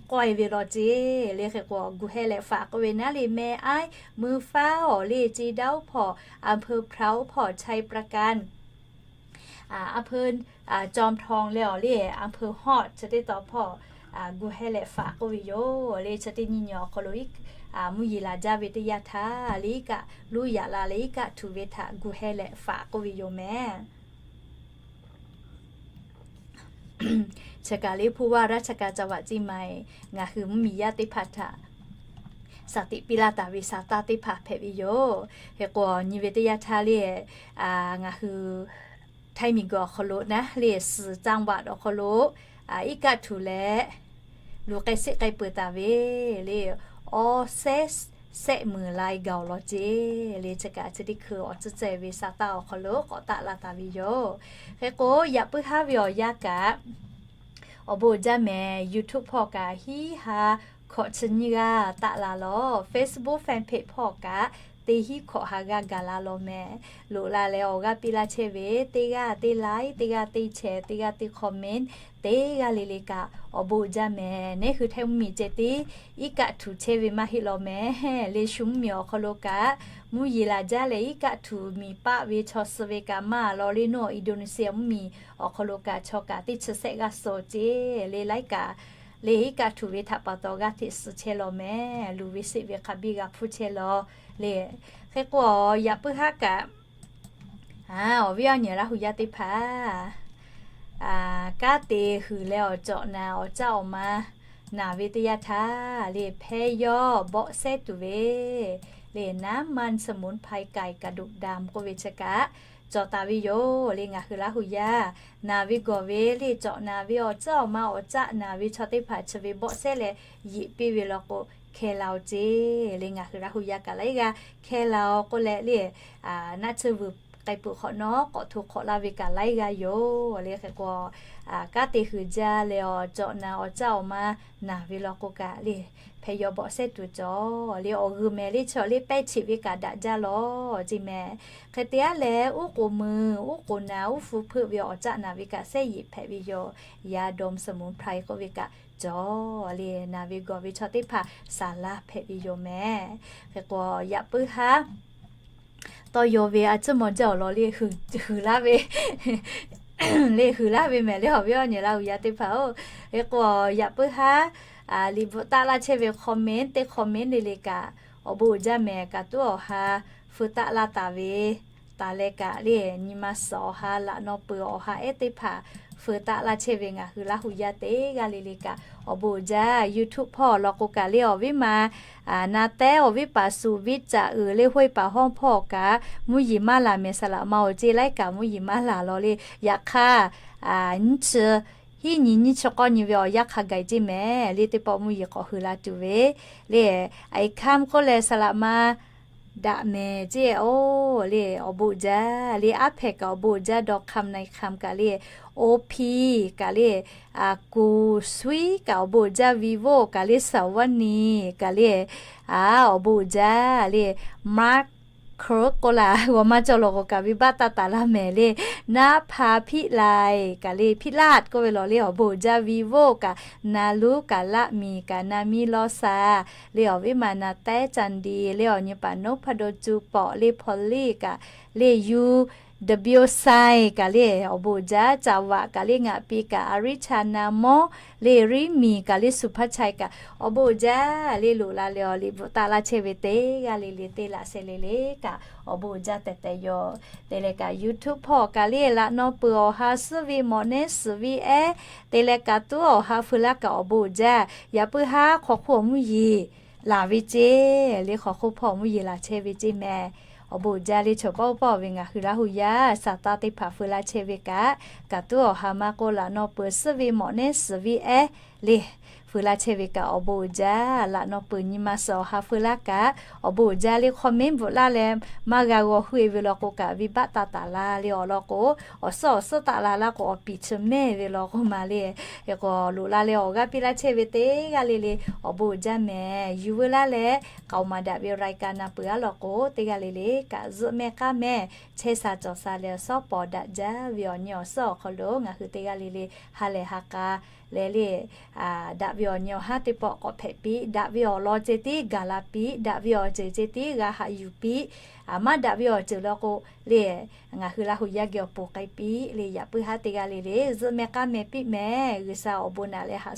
k'awehˇ ve law ceˇ le. Hk'e k'o, gu hehˇ leh faˍ k'oˆ ve naˉ le, meh aiˉ meuˇ faˉ awˬ le ceˇ daˇ oˉ hpawˇ อำเภอพร้าว oˉ hpawˇ ชัยปราการ อำเภอจอมทอง leh awˬ le อำเภอฮอด chi teˇ tawn hpawˇ gu hehˇ leh faˍ k'oˆ ve yoˬ le. Chi teˇ nyi nyi awˬ hk'aw lo mvuhˇ yeˬ laˬ jaˇ ve teˇ yanˇ htaˇ le, iˉ kaˆ luˉ yaꞈ la leh iˉ kaˆ htuꞈ ve htaꞈ gu hehˇ leh faˍ k'oˆ ve yoˬ mehˍ. Chi kaꞈ le ผู้ว่าราชการจังหวัดเชียงใหม่ ngaˬ hui mvuhˇmiˬ yaˇ teˇ hpaˍ htaꞈ saˍ tiꞈ piˇ laˇ taˍ ve sa taˇ teˇ hpaˍ hpehꞈ ve yoˬ. Hk'e k'o, nyi ve teˇ yanˇ htaˇ le, ngaˬ hui Htaiˇ miˬguiˬ awˬ hk'aw lo naˉ le suhˍ จังหวัด awˬ hk'aw lo iˉ kaˆ htuꞈ leh luˬ k'ai seˆ k'ai peuˬ taˍ ve le, awˇ sehˉ sehˆ meunˍ lai gaˬ-oˬ law ceˇ le. Chi kaꞈ chi teˇ hkui awˬ tcuhˉ ceh ve sa taˇ awˬ hk'aw lo k'awꞈ taˆ la taˍ ve yoˬ. Hk'e k'o, yaꞈ puiˉ haˉ ve awˬ yanˇ kaꞈ awˬ bon jaˇ mehˍ. YouTube hpawˇ kaꞈ hiˉ ha hkawꞈ chi nyiˇ g'aˇ taˆ la lawˬ. Facebook fan page hpawˇ kaꞈ teˇ hinˉ hkawꞈ ha g'aˇ gaˬ la law mehˍ. Loꞈ la leh awˬ g'aˇ piˇ laˇ chehˇ ve teˇ g'aˇ teˇ like, teˇ g'aˇ teˇ share, teˇ g'aˇ teˇ comment, teˇ g'aˇ le le kaꞈ awˬ bon uiˍ jaˇ mehˍ. Neˉ hui htaiˇ mvuhˇmiˬ ceh tiˉ iˉ kaˆ htuꞈ chehˇ ve maˇ heˆ law mehˍ. Le shu mvuhˇmiˬ awˬ hk'aw lo kaꞈ mvuhˇ yeˬ laˬ jaˇ leh iˉ kaˆ htuꞈ miˬ paˆ ve chaw suh ve kaꞈ maˇ law le. Nawˬ Indonesia mvuhˇmiˬ awˬ hk'aw lo kaꞈ chaw kaꞈ teˇ chi sehˆ g'aˇ suh ceˇ le laiˉ kaꞈ le iˉ kaˆ htuꞈ ve htaꞈ pa taw g'aˇ hteꞈ suh chehˇ law mehˍ. Luˬ ve seˆ ve hk'a biˇ g'a hpuˇ chehˇ law le. Hk'e k'o, yaꞈ puiˉ haˉ kaꞈ, awˬ viˉ awˬ nyi Laˇ hu yaˇ teˇ hpaˍ, kanˉ te huiˍ leh awˬ cawꞈ naˍ awˬ caˆ awˬ ma naˬ ve teˇ yanˇ htaˇ le hpehˇ yawˇ bawˆ sehˉ tuˬ ve le น้ำมันสมุนไพรไก่กระดูกดำ k'oˆ ve chi kaꞈ cawˬ taˍ ve yoˬ le. Ngaˬ hui Laˇ hu yaˇ naˬ ve gawˬ ve le cawꞈ naˍ ve awˬ caˆ awˬ ma awˬ caˆ naˬ ve chaw teˇ hpaˍ chi ve bawˆ sehˉ leh yeꞈ piˇ ve law k'o, hkeh la-oˬ ceˇ le. Ngaˬ hui Laˇ hu yaˇ kaꞈ laiˉ g'aˇ hkeh la-oˬ k'oˆ leh le, naˆ tsuhˇ vuiˬ k'ai peuˬ hk'awꞈ nawˉ k'awꞈ hto hk'awꞈ laˇ ve kaꞈ laiˉ g'aˇ yoˬ le. Hk'e k'o, kanˉ te huiˍ jaˇ leh awˬ cawꞈ naˍ awˬ caˆ awˬ ma naˬ ve law k'o kaꞈ le hpehˇ yawˇ bawˆ sehˉ tuˬ cawˬ le. Awˬ g'uiˬ mehˍ le chi awˬ le pehˇ cheꞈ ve kaꞈ daꞈ jaˇ law ceˇ mehˍ. Hk'e te aˉ leh uˉ k'oˍ meuˬ uˉ k'oˍ naˍ uˉ hpu hpeuˆ ve awˬ caˆ naˬ ve kaꞈ sehˉ yeꞈ hpehꞈ ve yoˬ. ยาดมสมุนไพร k'oˆ ve kaꞈ cawˬ le. Naˬ ve gawˬ ve chaw teˇ hpaˍ saˍ laˇ hpehꞈ ve yoˬ mehˍ. Hk'e k'o, yaꞈ puiˉ haˉ tawˇ yaw ve a tcuhˇ maw jaˇ awˬ lawn le huiˍ laˇ ve le huiˍ laˇ ve mehˍ le awˬ viˉ awˬ nyi Laˇ hu yaˇ teˇ hpaˍ-oˬ. Hk'e k'o, yaꞈ puiˉ haˉ liꞈ bvuhꞈ taˆ laˇ chehˇ ve comment teˇ comment le le kaꞈ awˬ bon uiˍ jaˇ mehˍ. Kaꞈ tuˉ awˬ ha feu taˆ laˇ taˍ ve taˍ leh kaꞈ le nyi ma suhˍ awˬ ha laꞈ naw peuˬ awˬ ha ehˉ teˇ hpaˍ feu taˆ laˇ chehˇ ve ngaˬ hui Laˇ hu yaˇ teˇ g'aˇ le le kaꞈ awˬ bon uiˍ jaˇ. YouTube hpawˇ awˬ lawn k'o kaꞈ le awˬ viˉ ma naˍ tehˉ awˬ viˉ paˍ suˍ viˉ caꞈ uiˍ le hoˆ paˍ hawˇ hpawˇ kaꞈ mvuhˇ yeˬ maˇ laˬ mehˍ. Saˍ laꞈ ma awˬ ceˇ laiˉ kaꞈ mvuhˇ yeˬ maˇ laˬ law le. Yaꞈ hk'aˇ, nyiˇ chi hiˉ nyi nyiˇ chi k'awˇ nyi ve awˬ yanˇ hk'a gaˬ ceˇ mehˍ le teˇ pawˆ mvuhˇ yeˬ k'awꞈ hui la tuˬ ve le. Aiˍ hkaˇ k'oˆ leh saˍ laꞈ ma daꞈ mehˍ ceˇ-oˬ le awˬ bon uiˍ jaˇ le. Aˉ hpehꞈ kaꞈ awˬ bon uiˍ jaˇ. Dawˇ hk'aˇ na hk'aˇ kaꞈ le, oˇ hpiˇ kaꞈ le, kuˬ suiˉ kaꞈ awˬ bon uiˍ jaˇ. Vivo kaꞈ le, saˍ vaˇ niˬ kaꞈ le, awˬ bon uiˍ jaˇ le. Maˇ hkeuˉ k'oˆ laˬ g'awˬ maˇ cawˬ lawˬ k'o kaꞈ venˇ baˆ taˇ taˍ laˇ mehˍ le. Naˉ hpa hpiˆ lai kaꞈ le, hpiˆ laˇ k'oˆ ve lawˬ le awˬ bon uiˍ jaˇ. Vivo kaꞈ, naˍ luˉ kaꞈ, laˆ miˍ kaꞈ, naˍ miˇ lawˇ sa le awˬ viˉ ma naˍ tehˉ ca ndiˍ le awˬ nyi paˍ noˉ hpaˇ do cu pawꞈ le hpaw liˇ kaꞈ le, yu W sai kaꞈ le awˬ bon uiˍ jaˇ. Caˍ vaꞈ kaꞈ le ngaˬ pi kaꞈ, a riˉ cha na mawˇ le riˉ miˬ kaꞈ le suˍ hpaˇ chai kaꞈ awˬ bon uiˍ jaˇ le. Loꞈ la leh awˬ liꞈ bvuhꞈ taˆ laˇ chehˇ ve teˇ g'aˇ le le teˇ laꞈ sheh le le kaꞈ awˬ bon uiˍ jaˇ tehꞈ tehꞈ yoˬ. Te leh kaꞈ YouTube hpawˇ kaꞈ le laꞈ naw peuˬ awˬ ha suhˉ ve mawꞈ nehˉ suhˍ ve ehˉ te leh kaꞈ tuˉ awˬ ha feu laˇ kaꞈ awˬ bon uiˍ jaˇ. Yaꞈ puiˉ haˉ hk'aw hk'oˆ awˬ mvuhˇ yeˬ laˬ ve ceˇ le hk'aw hk'oˆ hpawˇ awˬ mvuhˇ yeˬ laˬ chehˇ ve ceˇ mehˍ. Awˬ bon uiˍ jaˇ le chaw pawˆ pawˆ ve ngaˬ hui Laˇ hu yaˇ saˍ taˇ teˇ hpaˍ feu laˇ chehˇ ve kaꞈ, kaꞈ tuˉ awˬ ha maˇ k'oˆ laꞈ naw peuˬ suhˉ ve mawꞈ nehˉ suhˍ ve ehˉ le feu laˇ chehˇ ve kaꞈ awˬ bon uiˍ jaˇ. Laꞈ naw peuˬ nyi ma suhˍ awˬ ha feu laˇ kaꞈ awˬ bon uiˍ jaˇ le. Comment bvuhꞈ laˇ leh maˇ g'a g'aw hui-e ve law k'o kaꞈ venˇ baˆ taˇ taˍ la le awˬ lawn k'o, awˬ suhˉ awˬ suhˉ taˆ la laˇ k'o awˬ piˍ chi mehˇ ve law k'o ma le. Hk'e k'o loꞈ la leh awˬ g'aˇ piˇ laˇ chehˇ ve teˇ g'aˇ le le awˬ bon uiˍ jaˇ mehˍ. Yuˬ veu laˇ leh k'aoˍ maˍ daꞈ ve รายการ na peuˬ aˉ law k'o teˇ g'aˇ le le kaꞈ zuhˆ mehˆ k'aˉ mehˆ chehˇ sha cawˬ sha leh awˬ suhˉ pawˍ daꞈ jaˇ ve awˬ nyi awˬ suhˉ awˬ hk'aw lo ngaˬ hui teˇ g'aˇ le le ha lehˬ ha k'a leh le daꞈ ve awˬ nyi awˬ haˉ teˇ pawˆ k'awꞈ hpehꞈ piˇ. Daꞈ ve awˬ lawn ceh tiˉ gaˬ la piˇ. Daꞈ ve awˬ ceuˬ ceh tiˉ g'a haꞈ yuˬ piˇ. Maˇ daꞈ ve awˬ ceuˬ law k'o le ngaˬ hui Laˇ hu yaˇ geh awˬ pon k'ai piˇ le. Yaꞈ puiˉ haˉ teˇ g'aˇ le le zuhˆ mehˆ k'aˉ mehˆ piˇ mehˍ. G'uiˬsha awˬ bon naꞈ leh haꞈ